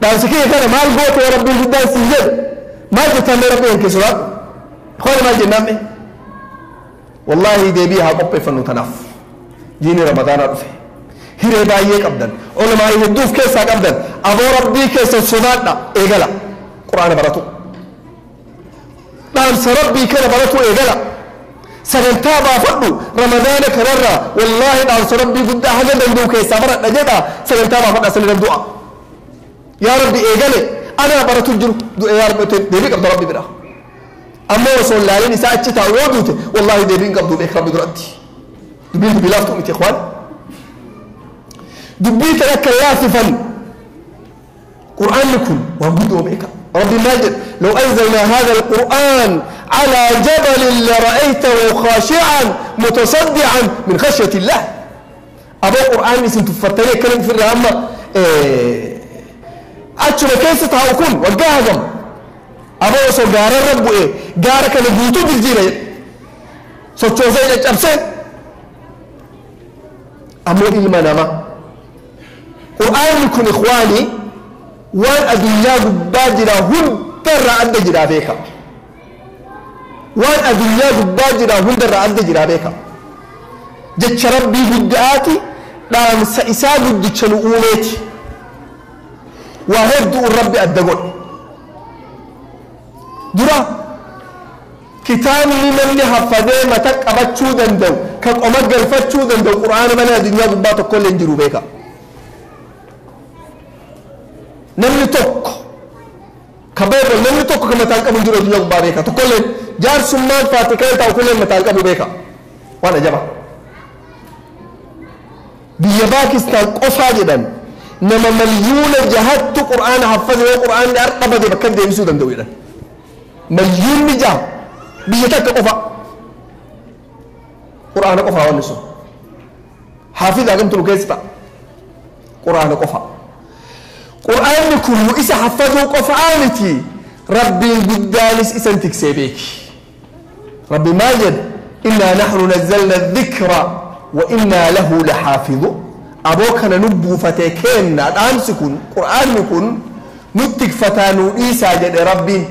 dhaamsa kiyya kana maal goote rabbiin guddaan siin jedhe maal jettaan mee rabbii kee sodaadhu ikhwaani maal jennaan mee wallaahi deebii haa qopheeffannu tanaaf jiini ramadaanaa dhufe hiree baay'ee qabdan olamaa'ii hedduuf keessaa qabdan aboo rabbii keessan sodaadha eegala quraana baratu dhaamsa rabbii kana baratu eegala sagantaa baafadhu ramadaana kanarraa wallaahi dhaamsa rabbii guddaa haga danda'u keessaa baradha jedha sagantaa baafadha sani dandu'a yaa rabbi eegale ana baratu jiru du'e yaa rabbi deebii qabda rabbi bira ammoo osoo hin laalin isaa achi taa'u yoo duute wallaahi deebii hin qabdu beek rabbi duratti dubbiin dubbii laaftuu miti ikhwaan dubbii tan akka laafifan qur'aanni kun waan guddoo beeka ربي ماجد لو أنزلنا هذا القرآن على جبل لرأيته خاشعا متصدعا من خشية الله. أبو قرآن اسم تفتري كلام في الرحمة أتشو كيف تهاوكم وجاهزم أبو سو جار الرب إيه جار كان بيوتو بالجيرة سو تشوزي أبسط أمو إلما نما قرآن يكون إخواني وان أدنيا باجرا هندر عند جرا بيكا وان أدنيا باجرا هندر عند جرا بيكا جتش ربي هدآتي دام سئسا جتش نؤوميتي وهدو الرب أدقل درا كتاب من حفظه متك أبتشو دندو كقومت قلفتشو دندو قرآن من أدنيا باجرا كل انجرو بيكا namni tokko ka beeku namni tokko ka mataan qabu jiru addunyaa gubbaa beeka tokkolleen jaarsummaan faatikaa taa'u kulleen mataan qabu beeka. Waan ajaba. Biyya Paakistaan qofaa jedhan nama 6 milliyoonatu qur'aana haffaze. Yoo qur'aanni har'a bade bakka deebisuu danda'u jedhan. 6 milliyoonni biyya takka qofa qur'aana qofaa. Wanni sun haafiza hagamtu nu keessa ta'a. Qur'aana qofa. Qur'aanni kun nu isa haffazuu qofaa miti, rabbiin guddaanis isan tiksee beeki. Rabbi maal jedha? إنا نحن نزلنا الذكر وإنا له لحافظون. Aboo kana nu buufatee kenna. Dhaamsi kun, qur'aanni kun nu tikfataa nu dhiisaa jedhe rabbiin.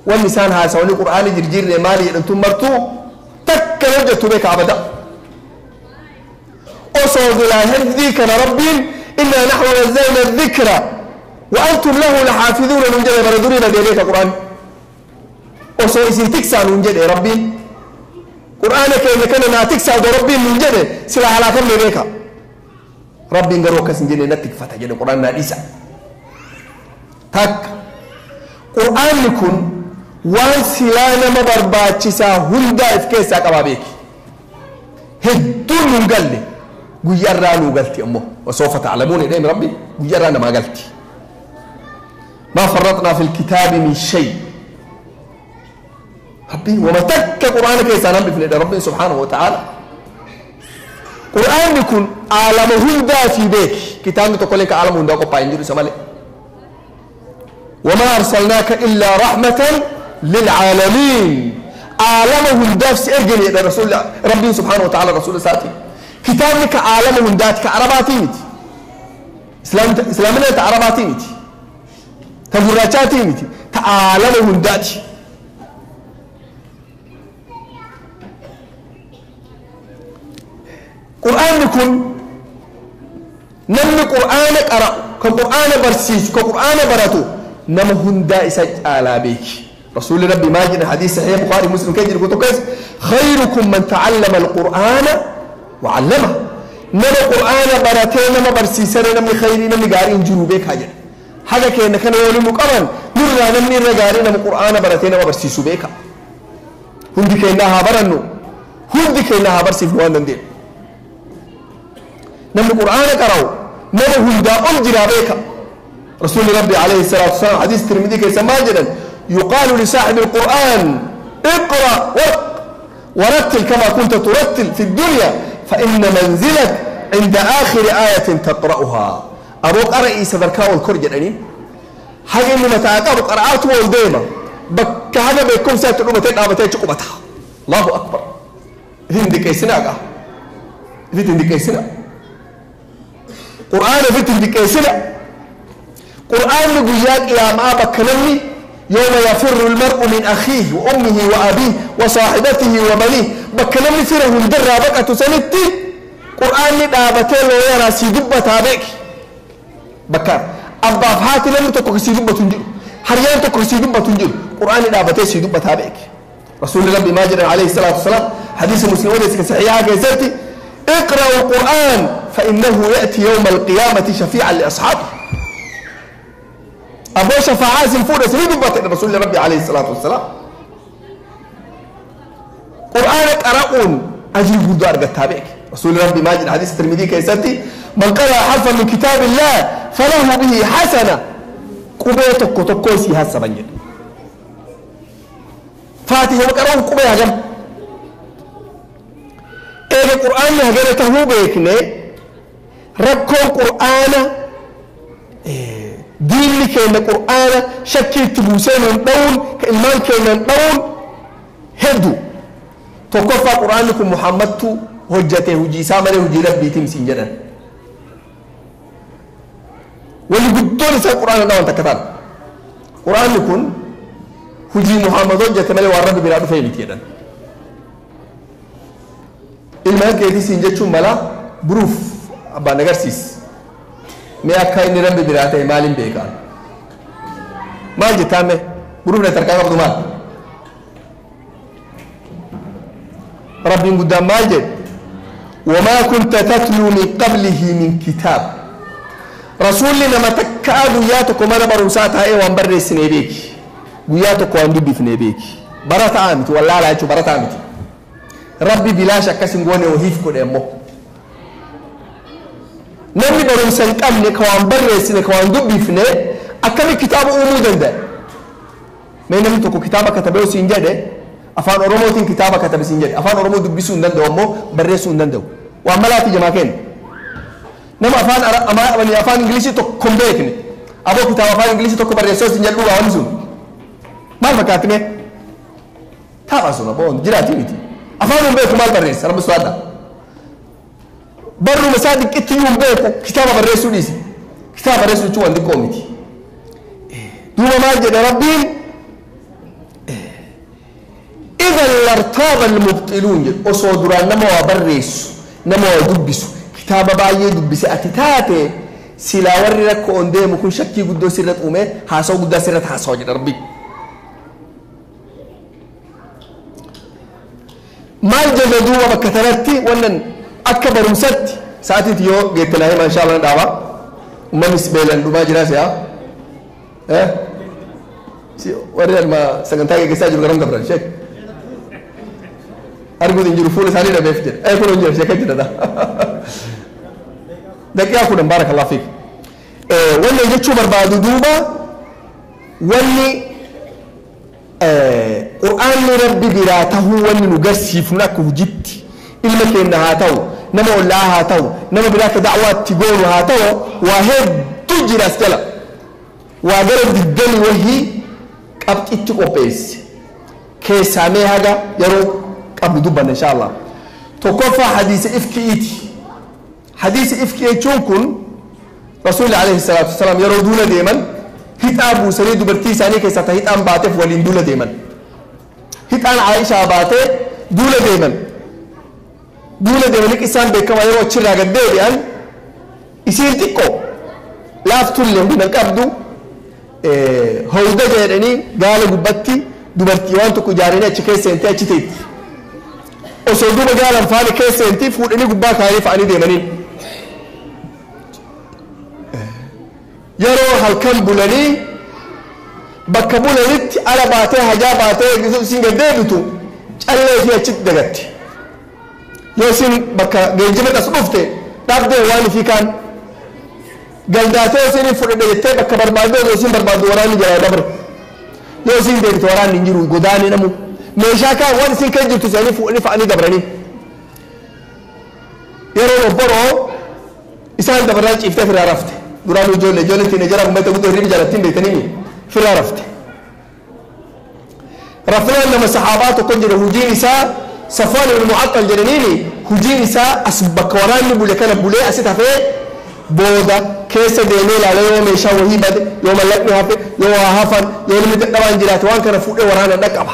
Wanni isaan haasawanii qur'aani jirjiirre maali jedhamtu martuu takka hojjettu beeka abada. Osoo bilaa hifdii kana rabbiin إنا نحن نزلنا الذكر وأنتم له لحافظون nun jedhe, bara durii badee beeka qur'aani. Osoo isin tiksaa nun jedhe rabbiin, qur'aana keenya kana naa tiksaa odoo rabbiin nun jedhe, silaa halaakamne beeka. Rabbiin garuu akkas hin jenne. Natti tikfata jedhe qur'aan, naa dhiisa. Takka, qur'aanni kun waan silaa nama barbaachisaa hundaa if keessaa qabaa beeki. Hedduun nun galle, guyyaarraa nuu galti ammoo. وسوف تعلمون jedhee rabbi, guyyaarraa namaa galti. ما فرطنا في الكتاب من شيء. ربي وما تك قرآن كيسان ربي ربي سبحانه وتعالى. قرآن يكون عالم هندا في بيك كتاب تقول لك عالم هندا قطع ينجر سمالي. وما أرسلناك إلا رحمة للعالمين. عالم هندا في أرجل رسول ربي سبحانه وتعالى رسول ساتي. كتابك عالم هندا كعرباتي متي، إسلام إسلامنا تعرباتي متي، تفرجاتي متي، تعالم هنداتي. قرآن كن namni qur'aana qara'u, kan qur'aana barsiisu, kan qur'aana baratu nama hundaa isa caalaa beeki. Rasuulli rabbi maal jedha? Hadiis saxiix Bukhari Muslim kan jiru tokko keessa: خيركم من تعلم القرآن وعلمه. Nama qur'aana baratee nama barsiisane namni khayrii, namni gaarii hin jiru beekaa jedha. Haga keenya kana yoo nu qaban, nurraa namni irra gaarii nama qur'aana baratee nama barsiisu beeka. Hundi keenya haa barannu, hundi keenya haa barsiifnu waan dandeenyu. Namni qur'aana qara'u nama hundaa ol jiraa beeka. Rasuulli rabbi عليه الصلاة والسلام حديث ترمذي keessa maal jedhan? يقال لصاحب القرآن: اقرأ ورتل كما كنت ترتل في الدنيا، فإن منزلك عند آخر آية تقرأها. أبو قرأ sadarkaa ol kor jedhanii haga inni mataa qabu qara'aatu ol deema, bakka haga beekumsaatti dhumatee dhaabatee achi qubata. الله أكبر. Ifin diqqeessinaa qaa, ifit hin diqqeessina. Qur'aana ifit hin diqqeessina. Qur'aanni guyyaa qiyaamaa bakka namni يوم يفر المرء من أخيه وأمه وأبيه وصاحبته وبنيه، bakka namni fira hundarraa baqatu sanitti qur'aanni dhaabatee looyaraa sii dubbataa beeki. Bakka abbaaf haati namni tokko sii dubbatu hin jiru, hariyaan tokko sii dubbatu hin jiru, qur'aanni dhaabatee sii dubbataa beeki. Rasuulli rabbi maa jedhan عليه الصلاة والسلام? حديث مسلم odeesse saxiixa keessatti: اقرأوا القرآن فإنه يأتي يوم القيامة شفيعا لأصحابه. أبو شفاعة سنفورة سنين دبت رسول ربي عليه الصلاة والسلام. قرآن قرأون أجر قد أرقتها بك. رسول ربي ما جد؟ حديث الترمذي كيستي: من قرأ حرفا من كتاب الله فله به حسنة. Qubee tokko tokko isii hasaban jedhe. Faatiha qara'uun qubee hagam? Eega qur'aanni hagana tahuu beekne, rakkoon qur'aana diinni keenya qur'aana shakkii itti buusee nuun dha'uun ka ilmaan keenyan dha'uun hedduu. Tokkoffaa, qur'aanni kun Muhammadtu hojjate, hujii isaa malee hujii rabbiitiin siin jedhan. Walli guddoon isaa qur'aana dhawan takka ta'an, qur'aanni kun hujii Muhammad hojjate malee waan rabbi biraa dhufee miti jedhan. Ilmaan keetii siin jechuun mala buruuf abbaan agarsiis mee, akka inni rabbi biraa ta'e maaliin beekaa? Maal jettaan mee? Buruuf na tarkaa qabdu maal? Rabbiin guddaan maal jedhe? وما كنت تتلو من قبله من كتاب. Rasuulli nama takkaa guyyaa tokko mana barumsaa taa'ee waan barreessinee beeki, guyyaa tokko waan dubbifnee beeki. Barataa miti, wallaalaa jechuun barataa miti. Rabbi bilaash akkas hin goone wahiif godhe ammoo namni barumsa hin qabne ka waan barreessine ka waan dubbifne akkami kitaaba uumuu danda'a? Mee namni tokko kitaaba katabee siin jedhe, afaan Oromootiin kitaaba katabe siin jedhe, afaan Oromoo dubbisuu hin danda'u ammoo barreessuu hin danda'u, waan malaati jamaa kenna. Nama afaan afaan Ingilishii tokko hin beekne aboo kitaaba afaan Ingilishii tokko barreessoo siin jedhu, dhugaa wanni sun maal fakkaatti? Mee tapha sun aboo jiraati miti. Afaan hin beeku maal barreessa? Rabbi sodaadha. Barruma isaa xiqqeetti iyyuu hin beeku, kitaaba barreessuu dhiise. Kitaaba barreessuu jechuun waan xiqqoo miti. Duuba maal jedhe Rabbiin? "إذا لارتاب المبطلون" jedhu. Osoo duraan nama waa barreessu, nama waa dubbisu, kitaaba baay'ee dubbise ati taate, silaa warri rakkoo on deemu kun shakkii guddoo sirratti uume, haasawa guddaa sirratti haasawa jedha Rabbiin. Maal jedhe duuba bakka tanatti? Wannan akka barumsatti sa'aatiitti yoo geette naa hima, insha Allah na dhaaba. Uummannis beelan dhumaa jira si'a. Warri alma sagantaa geggeessaa jiru garam dabran sheek arguun hin jiru, fuula isaanii dhabeef jedhe. Kun hin jiru, sheeka jira daqiiqaa 10. Baarakallahu fiik. Wanni jechuu barbaadu duuba, wanni Qur'aanni Rabbi biraa tahuu wanni nu garsiifnu, akka hojitti ilma keenya haa ta'u, nama ollaa haa ta'u, nama biraa akka da'waatti goonu haa ta'u, waa hedduu jira as jala. Waa gara 20 wahii qabxitti qopheesse keessaa mee haga yeroo qabnu dubbanna insha Allah. Tokkoffaa, hadiisa ifki'iiti. Hadiisa ifki jechuun kun Rasuulli alayhi salaatu wasalaam yeroo duula deeman hixaa buusanii, dubartii isaanii keessaa ta hixaan baateef waliin duula deeman. Hixaan Aishaa baatee duula deeman. Duula deemanii qissaan beekamaa, yeroo achirraa gad deebi'an isiin xiqqoo laaftullee humna hin qabdu. Hawda jedhanii gaala gubbatti dubartii waan tokko ijaaranii achi keessa seentee achi teetti. Osoo duuba gaalan faana keessa seentii fuudhanii gubbaa kaayanii fa'anii deemaniin. Yeroo halkan bulanii bakka bulanitti ala baatee hajaa baatee isiin gad deebitu callee fi achitti dagatte. Yoo isin bakka geejjiba as dhufte dhabdee waan ifii kaan galdaatee isin fudhadhe jettee bakka barbaadde, osoo isin barbaaddu waraanni jalaa dabre. Yoo isin deebite waraanni hin jiru, godaanee namu meeshaa kaan waan isin kan jirtu isaanii fuudhanii fa'anii dabranii. Yeroo obboroo isaan dabarraan ciiftee firaa rafte. Duraan ijoollee teeneejaraa ummata guddoo hirriba jaalattiin beektanii firaa rafte. Rafnaan nama saxaabaa tokko jira, hujiin isaa Safwaan ibn Mu'axxal jedhaniini, hujiin isaa as bakka waraanni bule kana bulee asit hafee booda keessa deemee ilaalee, yoo meeshaa wahii bade, yoo mallaqni hafe, yoo waa hafan, yoo namni dadhabaan jiraate, waan kana fuudhee waraana dhaqqaba.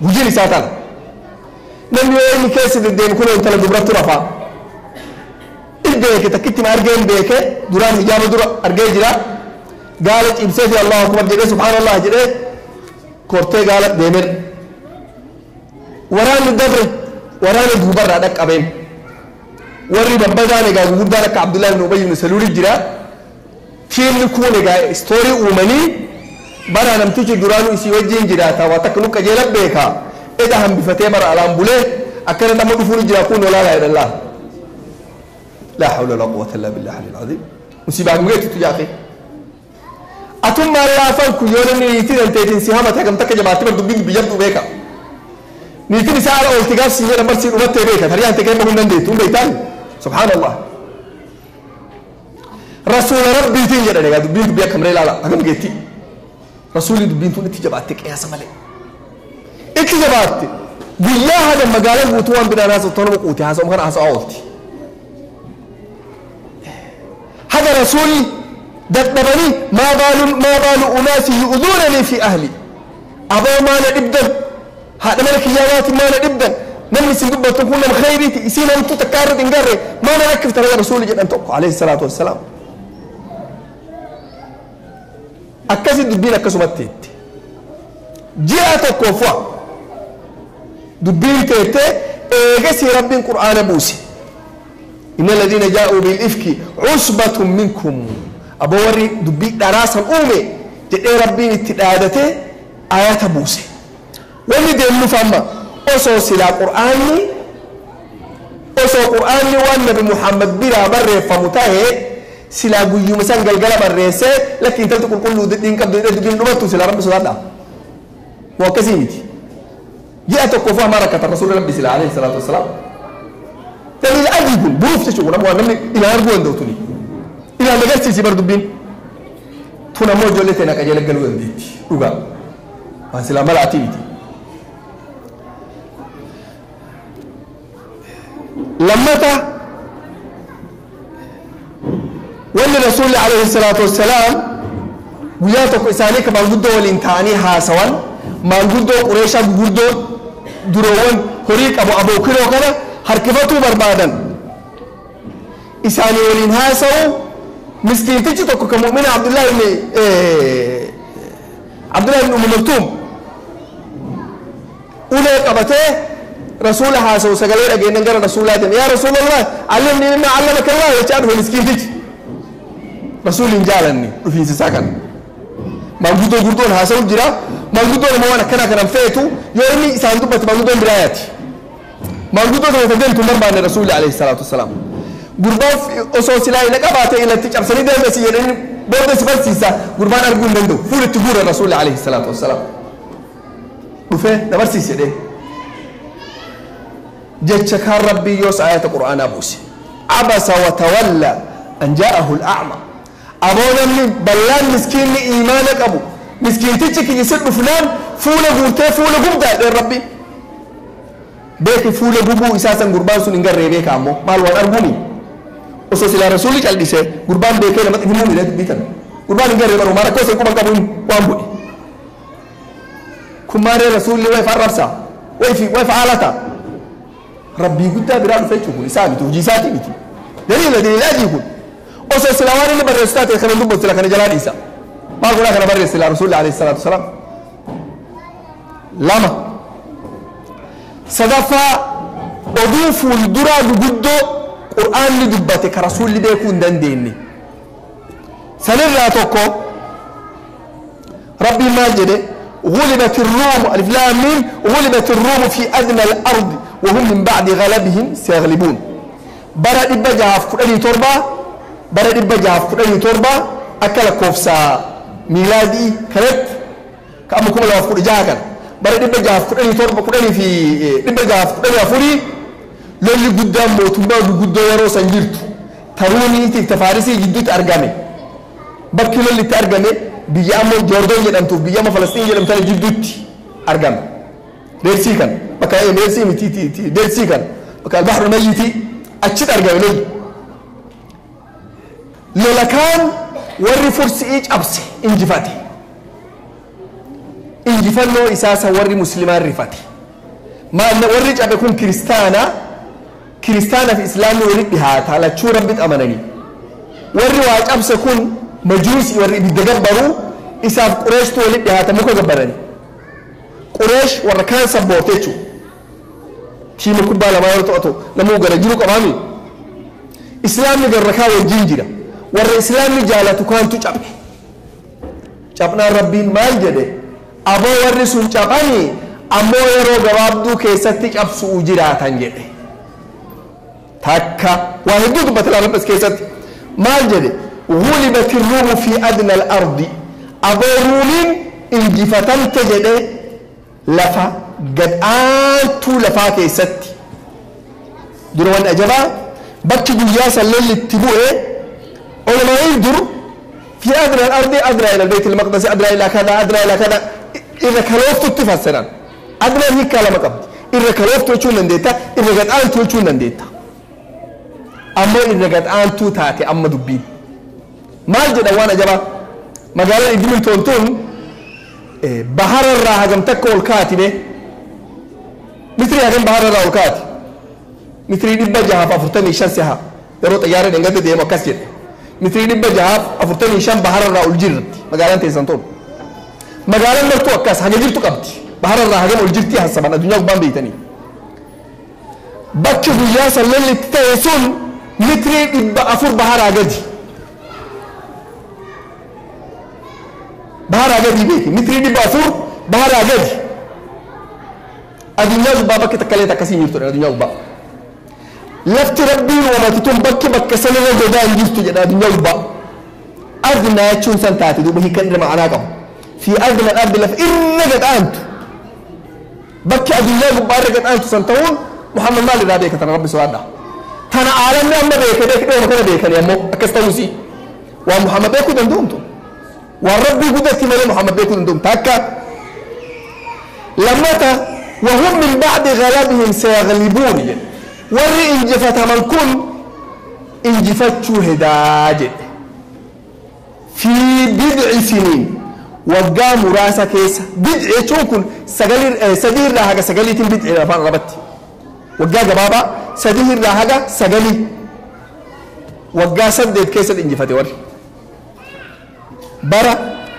Hujiin isaa tana. Namni yoo inni keessa deddeemu kun intala dubrattu rafaa. Beeke takkitti ma argeen beeke, duraan hijaaba dura argee jira. Gaala cimsee fi Allahu akbar jedhee, subhaanallah jedhee kortee gaala deemee waraanni dabre. Waraana duubarraa dhaqqabeen warri babbadaan egaa gurguddaan akka Abdullahi ibn Ubay ibn Saluuli jira. Tiimni kun egaa istoorii uumanii bara namtichi duraanuu isii wajjin jiraata, waa takka nu qajeela beeka, eda hambifatee bara alaan bulee akkana nama dhufuun jira kun olaalaa jedhan. لا حول ولا قوة إلا بالله العلي العظيم. musiibaa hamgeetutu yaaqe atummaan laafan kun yoo namni niitiin danteetiin si hamate hagam takka jabaatti bar dubbiin dubbii jabduu beeka. Niitiin isaa ala oolti gaaf siin jedhan barsiin dhumattee beeka, tarii ante kee bahuu hin dandeettu hin beektaan. Subhaanallah, Rasuula Rabbiitiin jedhan. Egaa dubbiin dubbii akka maree ilaala hagam geetti. Rasuulli dubbiin tun itti jabaatte, qiyaasa malee itti jabaatte. Guyyaa haga magaalaa guutuu waan bidhaan haasa'u nama quute haasa'u kana haasa'aa oolti. Haga Rasuulli dadhabanii "ما بال ما بال أناس يؤذونني في أهلي"، aboo maana dhibdan, haadha mana kiyyaanaati maana dhibdan, namni isin dubbattu kun nama khayriiti, isiin hamtuu takka irratti hin garre, maana rakkiftan? Haga Rasuulli jedhan tokko alayhi salaatu wassalaam. Akkasi dubbiin akkasumatti itti ji'a tokkoof dubbiin teettee eegasii Rabbiin Qur'aana buuse: "إن الذين جاءوا بالإفك عصبة منكم". Aboo warri dubbii dharaasan uume jedhee Rabbiin itti dhaadate ayata buuse. Wanni deemnuuf amma osoo silaa Qur'aanni Osoo Qur'aanni waan Nabi Muhammad biraa barreeffamu ta'e silaa guyyuma san galgala barreessee lakki intalti qulqulluu didhiin qabdu jedhee dubbiin dhumattu silaa Rabbi sodaadha. Moo akkasii miti. Ji'a tokkoof hamaa rakkatan Rasuulli Rabbi silaa alayhi salaatu wassalaam. Daliila adii kun buruuf jechuudha waan namni ilaan arguu danda'u tuni. Ilaan agarsiisi bar dubbiin. Tun ammoo ijoollee teena qajeela galuu dandeetti dhugaa. Waan silaa malaatii miti. Lammata wanni Rasuulli alayhi salaatu wassalaam guyyaa tokko isaanii ka maanguddoo waliin ta'anii haasawan, maanguddoo Qureeshaa gurguddoo duroowwan horii qabu abookiroo kana harkifatuu barbaadan isaanii waliin haasawu. Miskiintichi tokko ka mu'mina Abdullahi ibn Ummi Maktuum ulee qabatee Rasuula haasawu sagalee dhageennan gara Rasuulaa deeme. Yaa Rasuulallah, allimni mimma allamaka Allah jechaa dhufe miskiintichi. Rasuulli hin jaalanne dhufiinsa isaa kana. Maanguddoo gurguddoon haasawu jira. Maanguddoon immoo waan akkanaa kanan feetu yoo inni isaan dubbate maanguddoon biraa yaati. Maanguddoo sana ta deemtu hin barbaanne Rasuulli alayhi salaatu wassalaam. Gurbaan osoo silaa ila qabaate ilatti cabsanii deemasi jedhanii booda si barsiisa, gurbaan arguu hin danda'u. Fuula itti guura Rasuulli alayhi salaatu wassalaam. Dhufee na barsiisi jedhee. Jecha kaan Rabbii yoos ayata Qur'aanaa buuse. Abasa wa tawalla an jaa'ahu al-a'ma. Aboo namni ballaan miskiinni iimaana qabu miskiintichi kiyya si dhufnaan fuula guurtee fuula gubdaa jedheen Rabbiin. Beeki fuula gubuu isaa san gurbaan sun hin garree beeka ammoo maal waan arguuni. Osoo silaa Rasuulli cal'isee gurbaan beekee namatti himuu miidhee dubbii tana. Gurbaan hin garree baruu rakkoo isa quban qabu waan godhe. Kun maaree Rasuulli way farrabsa way fa'aalata. Rabbii guddaa biraa dhufe jechuun kun isaa miti, hojii isaatii miti. Daliila daliila adii kun. Osoo silaa waan inni barreessu taate kana dubbatu sila kana jalaa dhiisa. Maal godhaa kana barreesse silaa Rasuulli alayhi salaatu wasalaam. Lama. Sadaffaa oduu fuulduraa guguddoo Qur'aanni dubbate ka Rasuulli beekuu hin dandeenye. Sanirraa tokko Rabbiin maal jedhe? غلبت الروم ألف لام ميم غلبت الروم في أدنى الأرض وهم من بعد غلبهم سيغلبون. برا دبا جاف كدني تربة، برا دبا جاف كدني تربة أكل كوفسا ميلادي كرت كأم كم لو فكر جاكن. برا دبا جاف كدني تربة كدني في دبا جاف كدني أفوري للي قدام موتوما قدام يرو سنجرت تروني تفارسي جدوت أرجامي بكي للي تأرجامي biyya ammoo Joordon jedhamtuuf biyya amma Falastiin jedhamtu tana jidduutti argama. Deersii kan bakka deersii miti deersii kan bakka al-bahru mayyiti achitti argame lolli. Lola kaan warri Fursii cabse injifate. Injifannoo isaa san warri Muslimaan rifate. Maal warri cabe kun kiristaana, kiristaana fi Islaamni walitti dhihaata lachuu Rabbitti amananii. Warri waa cabse kun majuusi warri ibidda gabbaruu isaaf Qureeshtu walitti dhihaata muka gabbarani. Qureesh warra kaan sabboorte jechuudha. Tiima kubbaa lamaa yeroo to'atu namuu gara jiru qabaami. Islaamni garra kaan wajjin jira. Warra Islaamni jaalatu kaantu cabe. Cabnaan Rabbiin maal jedhe? Aboo warri sun cabanii ammoo yeroo gabaabduu keessatti cabsuu jiraatan jedhe. Takka waa hedduu dubbate lafa keessatti. Maal jedhe? غلبت الروم في أدنى الأرض. أبو رومين انجفتن تجده لفا قد آنتو لفا كيست دروان أجبا بكي جياسا الليل التبوء علماء يدر في أدنى الأرض أدنى إلى البيت المقدس أدنى إلى كذا أدنى إلى كذا إذا كلوفتو تفسرا أدنى هي كلام قبل إذا كلوفتو تشون نديتا إذا قد آنتو تشون نديتا أما إذا قد آنتو تاتي أما دبين maal jedha waan ajabaa magaalaan Edmonton tun bahara irraa hagam takka ol kaati be mitrii hagam bahara irraa ol kaati mitrii 645 siha yeroo xayyaara dhengate deemu akkas jedhe mitrii 645 bahara irraa ol jirti magaalaan teessan tun magaalaan martuu akkas haga jirtu qabdi bahara irraa hagam ol jirti hasaban addunyaa gubbaan beeytanii bakki guyyaa san lolli itti ta'e sun mitrii 400 baharaa gadi. Baharaa gadi beeki mitrii 400 baharaa gadi. Addunyaa gubbaa bakki takka illee akkasii hin jirtu addunyaa gubbaa. Lafti rabbiin uumate tun bakki bakka sanirra godaa hin jirtu jedha addunyaa gubbaa. Adnaa jechuun san taate duuba hiikan irra ma'anaa qabu. Fi adna al-ardi lafa irra gad-aantu. Bakki addunyaa gubbaa irra gad-aantu san ta'uun Muhammad maal irraa beeka tana rabbi sodaadha. Tana aalamni amma beeke beeke dhooma kana beekani ammoo akkas ta'uusi. Waan Muhammad beekuu danda'umtu. Waan rabbii guddatti malee Muhammad beekuu danda'umtu. Takka lammata wahum min ba'di ghalabihim sayaghlibuun jedhe. Warri injifataman kun injifachuu hedaa jedhe. Fi bid'i siniin waggaa muraasa keessa bid'i jechuun kun sadii irraa haga sagaliitiin bid'i afaan arabatti waggaa gabaabaa sadii irraa haga sagalii waggaa 8 keessa injifate warri bara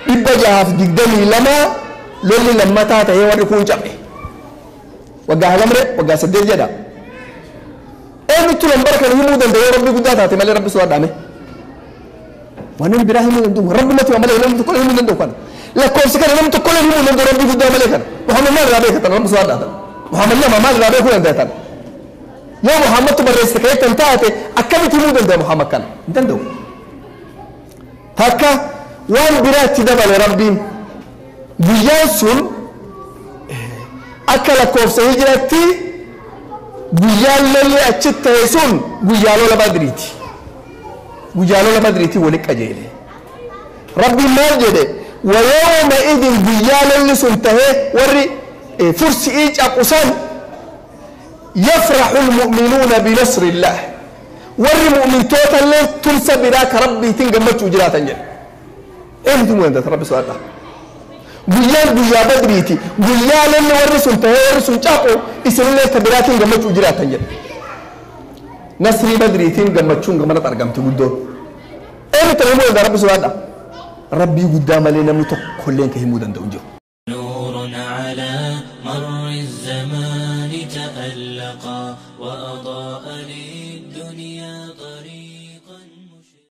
622 lolli lammataa ta'ee warri kun cabe waggaa hagamre waggaa 8 jedha eenyutu lambara kana himuu danda'e rabbi guddaa taate malee rabbi sodaadhaame waan biraa himuu danda'u rabbi mati malee namni tokko himuu danda'u kana lakkoofsi kana namni tokko himuu danda'u rabbi guddaa malee kana Muhammad maal irraa beeka tan rabbi sodaadhaa Muhammad lama maal irraa beekuu danda'a tan yoo Muhammadtu barreessite ka'ee taate akkamitti himuu danda'a Muhammad kana hin danda'u takka waan biraatti dabale rabbiin guyyaan sun akka lakkoofsa hijiraatti guyyaan lolli achitti ta'e sun guyyaa lola badriiti guyyaa lola badriitii wali qajeele rabbiin maal jedhe wayawma idin guyyaa lolli sun tahee warri fursi'ii caqusan yafraxu lmu'minuuna binasri illaah warri mu'mintoota illee tumsa biraa ka rabbiitiin gammachuu jiraatan jedhe eenyutu mu'mintoota rabbi sodaadha guyyaan guyyaa badriiti guyyaa lolli warri sun tahee warri sun caqu isinillee ta biraatiin gammachuu jiraatan jedhe nasrii badriitiin gammachuun gamanatti argamti guddoon eenyutu himuu danda'a rabbi sodaadha rabbii guddaa malee namni tokkolleen ka himuu danda'u hin jiru. نور على مر الزمان تألقا وأضاء لي